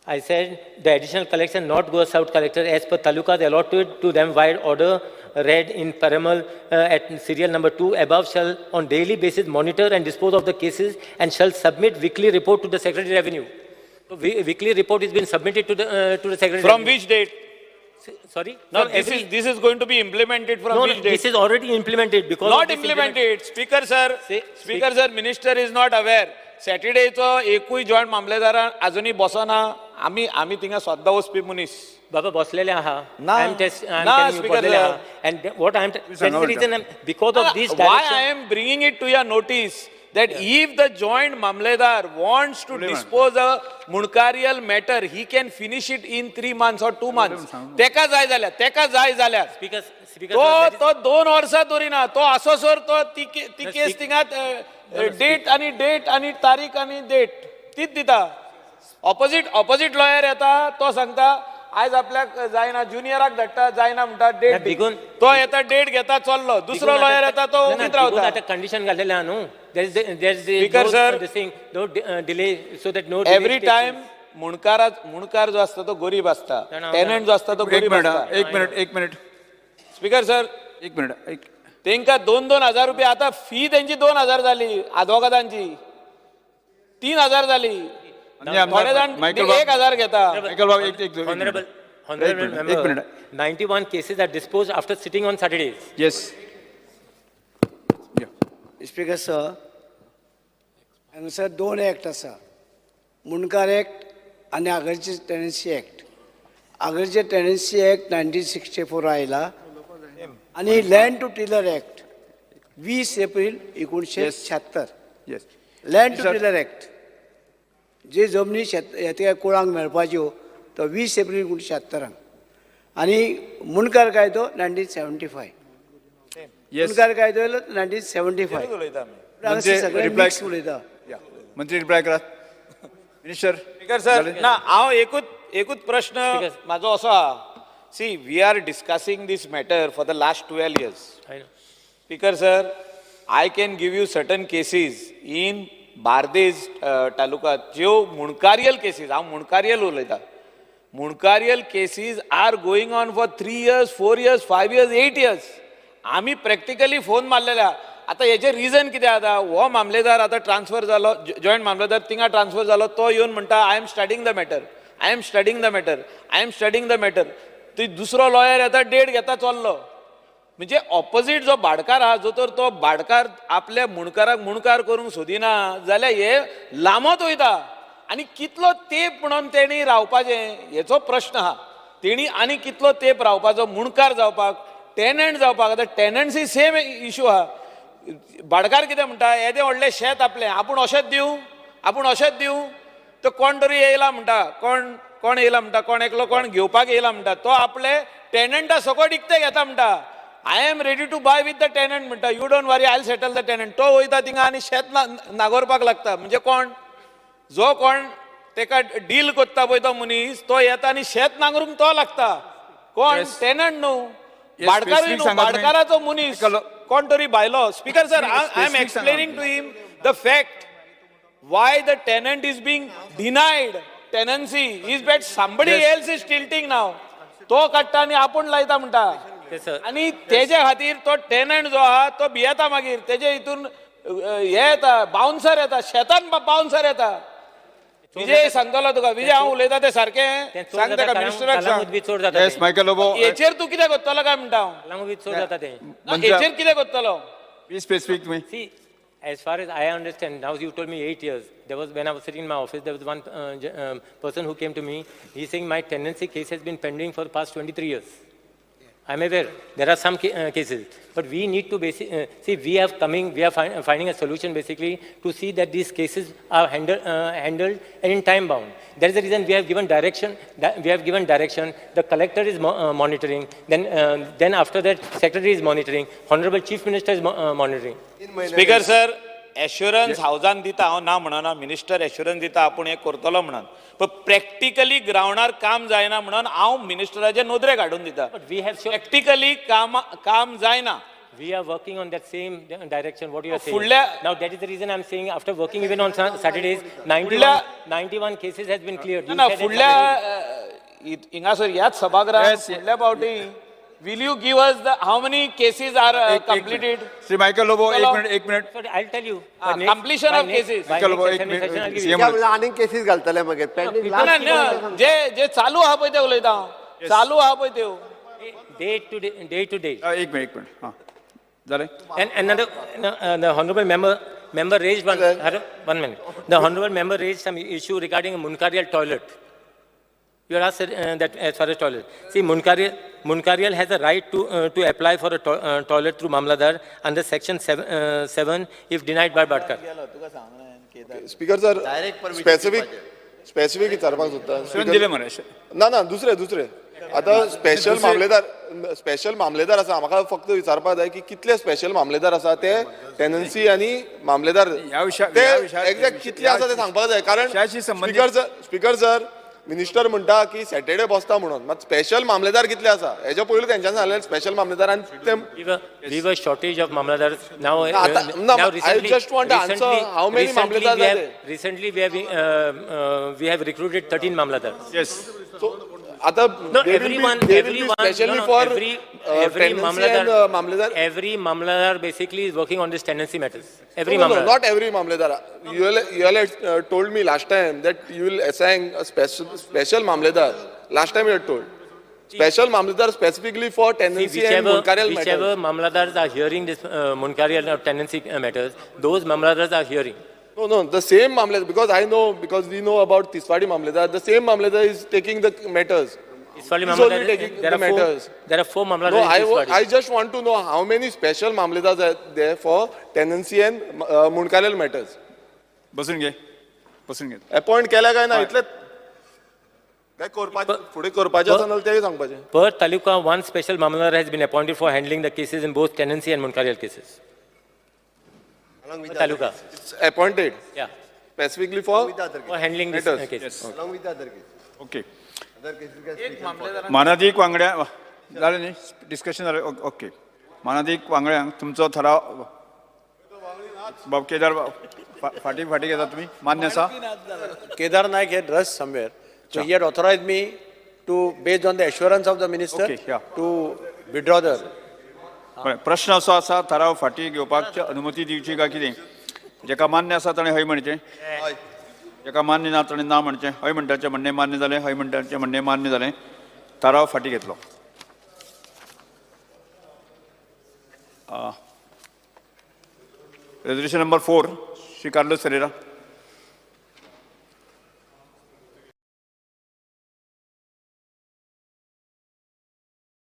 I said the additional collection, North Goa South collector, as per talukas allotted to them via order read in Paramal at serial number 2 above shall on daily basis monitor and dispose of the cases and shall submit weekly report to the Secretary Revenue. So weekly report has been submitted to the Secretary. From Revenue. Which date? Sorry? No, this is going to be implemented from which date? This is already implemented because not implemented. Speaker sir, Speaker sir, minister is not aware. Saturday चो एकूय joint मामलेदारान अजूनही बसना. आमी आमी थिंगा सद्दां वचपी मनीस. बाबा बसलेले आहा. ना, I am ना, telling you Speaker बसलेले sir. आहा. And what I am that's the reason because of this direction. Why I am bringing it to your notice that if the joint mamledar wants to dispose a Mundkarial matter, he can finish it in 3 months or 2 months. तेका जाय जाल्यार, तेका जाय जाल्यार. Speaker, तो 2 वर्सां दवरिना, तो आसोसर तो ती केस थिंगा डेट आनी डेट आनी तारीख आनी डेट तीच दिता. ऑपोजिट लॉयर येता, तो सांगता आयज आपल्याक जायना, ज्युनियराक धाडटा, जायना म्हणटा डेट, तो येता डेट घेता चल्लो, दुसरो लॉयर येता तो ओगीत रावता. आतां कंडिशन घातलेलें आहा न्हू. There is Speaker sir, no delay so that no every time मुणकार जो आसता तो गरीब आसता, टेनंट जो आसता तो गरीब आसता. एक मिनिट, एक मिनिट स्पीकर सर, एक मिनिट, एक तेंकां 2-2 हजार रुपया, आतां फी तेंची 2,000 जाली, आदवोगादांची 3,000 जाली. थोडे जाण 1,000 घेता. मायकल बाब, एक एक Honorable, honorable एक member, minute. 91 cases are disposed after sitting on Saturdays. Yes. Speaker sir, हांगासर दोन एक्ट आसा, मुंडकार एक्ट आनी आगरची टेनन्सी एक्ट. आगरचे टेनन्सी एक्ट 1964 आयला आनी land to tiller act 20 April 1976. Land to tiller act, जे जमनी शेत हेते कुळांक मेळपाच्यो, तो 20 एप्रील 1976राक आनी मुंडकार कायदो 1975. मुंडकार कायदो येयलो 1975. म्हणजे सगळे reply- mix उलयता. मंत्री, रिप्लाय करात मिनिस्टर. स्पीकर सर, ना, हांव एकूच प्रश्न म्हाजो असो आहा. See, we are discussing this matter for the last 12 years. I know. Speaker sir, I can give you certain cases in Bardez taluka ज्यो मुणकारियल केसीस, हांव मुणकारियल उलयतां, मुणकारियल cases are going on for 3 years, 4 years, 5 years, 8 years. आमी practically phone मारलेले आहा. आतां हेजें reason कितें? आतां हो मामलेदार आतां ट्रान्सफर जालो, जॉयंट मामलेदार थिंगा ट्रान्सफर जालो, तो येवन म्हणटा, "I am studying the matter, I am studying the matter, I am studying the matter." ती दुसरो लॉयर येता, डेट घेता, चल्लो. म्हणजे ऑपोजीट जो भाडकार आहा, जो तर तो भाडकार आपल्या मुणकाराक मुणकार करूंक सोदिना जाल्यार हे लांबत वयता. आनी कितलो तेंप म्हणून तेणी रावपाचें, हेचो प्रश्न आहा. तेणी आनी कितलो तेंप रावपाचो मुणकार जावपाक, टेनंट जावपाक? आतां टेनन्सी सेम इशू आहा. भाडकार कितें म्हणटा, येदें व्हडलें शेत आपलें, आपूण अशेंच दिवं, आपूण अशेंच दिवं? तो कोण तरी येयला म्हणटा, कोण कोण येयला म्हणटा, कोण एकलो कोण घेवपाक येयला म्हणटा, तो आपले टेनंटा सकट इकते घेता म्हणटा. "I am ready to buy with the tenant," म्हणटा, "you don't worry, I settle the tenant." तो वयता थिंगा आनी शेत नागोरपाक लागता. म्हणजे कोण जो कोण तेका डील करता पळय तो मनीस, तो येता आनी शेत नांगरूंक तो लागता. कोण? टेनंट न्हू, भाडकारूय न्हू, भाडकाराचो मनीस कोण तरी भायलो. Speaker sir, I am explaining to him the fact why the tenant is being denied tenancy is that somebody else is tilting now. तो काडटा आनी आपूण लायता म्हणटा. आनी तेजे खातीर तो टेनंट जो आहा तो भियेता. मागीर तेजे हितून हे येता, बाउन्सर येता, शेतान बाउन्सर येता. विजय सांगतलो तुका. विजय, हांव उलयता ते सारकें सांग ताका, मिनिस्टराक सांग. चड जाता. येस, मायकल लोबो. हेचेर तूं कितें करतलो काय म्हणटा हांव. चड जाता तें. ना, हेचेर कितें करतलो? बी स्पेसिफीक तुमी. See, as far as I understand, now you told me 8 years. There was, when I was sitting in my office, there was one person who came to me. He's saying my tenancy case has been pending for the past 23 years. I'm aware there are some cases, but we need to see, we have coming, we are finding a solution basically to see that these cases are handled and in time bound. That is the reason we have given direction. That we have given direction. The collector is monitoring. Then after that, secretary is monitoring. Honorable Chief Minister is monitoring. Speaker sir, assurance हावजान दिता, हांव ना म्हणना. Minister assurance दिता आपूण हें करतलो म्हणून, पण प्रॅक्टिकली ग्रावंडार काम जायना म्हणून हांव मिनिस्टराचे नदरेक हाडून दिता. We have practically काम काम जायना. We are working on that same direction, what you are saying. Now, that is the reason I'm saying, after working even on Saturdays, 91, 91 cases has been cleared. You ना said it फुडल्या already. हिंगासर ह्याच सभागृहात फुडल्या फावटी will you give us the how many cases are completed? Shri Michael Lobo, एक minute, एक minute. Sorry, I'll tell you. Completion By of cases. By Michael next Lobo, एक assembly minute, session, I'll give you. CM. म्हणल्यार आनीक cases घालतले मागीर pending. ना ना, जे जे चालू आहा पळय ते उलयता हांव, चालू आहा पळय त्यो. Day to day, day to day. एक मिनिट, एक मिनिट. हां, जालें. And another, no, the honorable member raised one, one minute. The honorable member raised some issue regarding a Munkarial toilet. You are asked that as far as toilet. See, Munkarial has a right to apply for a toilet through Mamladar under section 7 if denied by Bhadkar. Speaker sir, specific specific विचारपाक सोदता. दिले मरे. ना ना, दुसरे दुसरे. आतां special मामलेदार, स्पेशल मामलेदार आसा, म्हाका फक्त विचारपाक जाय की कितले स्पेशल मामलेदार आसा ते टेनन्सी आनी मामलेदार ते एक्झॅक्ट कितले आसा ते सांगपाक जाय, कारण speaker sir, speaker sir, minister म्हणटा की सॅटर्डे बसता म्हणून, मात स्पेशल मामलेदार कितले आसा हेच्या पयलू तेंच्यांनी सांगलें स्पेशल मामलेदार आनी ते We were shortage of Mamladars. Now, now now I recently, just want to answer how many recently Mamladars we are have, there? Recently, we have recruited 13 Mamladars. Yes. So, आता No, everyone, everyone, specially no, no, for every and mamladar, mamlatdar every mamladar basically is working on this tenancy matters. Every No, no, mamladar. not every mamledar. You all told me last time that you will assign a special mamledar. Last time you had told. Special mamledar specifically for See, tenancy and whichever, munkarial whichever matters. mamladars are hearing this munkarial or tenancy matters, those mamladars are hearing. No, no, the same mamledar, because I know, because we know about Tiswadi mamledar, the same mamledar is taking the matters. Tiswadi He's mamladar, only taking there the are four, matters. there are four mamladars No, in Tiswadi. I just want to know how many special mamledars are there for tenancy and munkarial matters. बसून घे, बसून घे. Appoint केल्या काय ना इतले काय करपाचें फुडें करपाचें आसा नाल्यार तेंय सांगपाचें. Per taluka, one special mamladar has been appointed for handling the cases in both tenancy and munkarial cases. Along with Per taluka, It's appointed yeah, specifically for the other for handling these Matters. cases. Along with the other cases. Okay. Other cases काय special for. मानादीक वांगड्या, जालें न्ही discussion जालें? Okay. मानादीक वांगड्यांक तुमचो थराव बाब केदार फाटीं फाटीं घेता तुमी, मान्य आसा? Kedar Naik had rushed somewhere. So he had authorized me to, based on the assurance of the minister, Okay, yeah. to withdraw the. बरें, प्रश्न असो आसा, थाराव फाटीं घेवपाक अनुमती दिवची काय कितें? जेका मान्य आसा ताणें हय म्हणचें, जेका मान्य ना ताणें ना म्हणचें. हय म्हणटाचें म्हणणें मान्य जालें, हय म्हणटाचें म्हणणें मान्य जालें. थाराव फाटीं घेतलो. Resolution number 4, Shri Carlos Ferreira.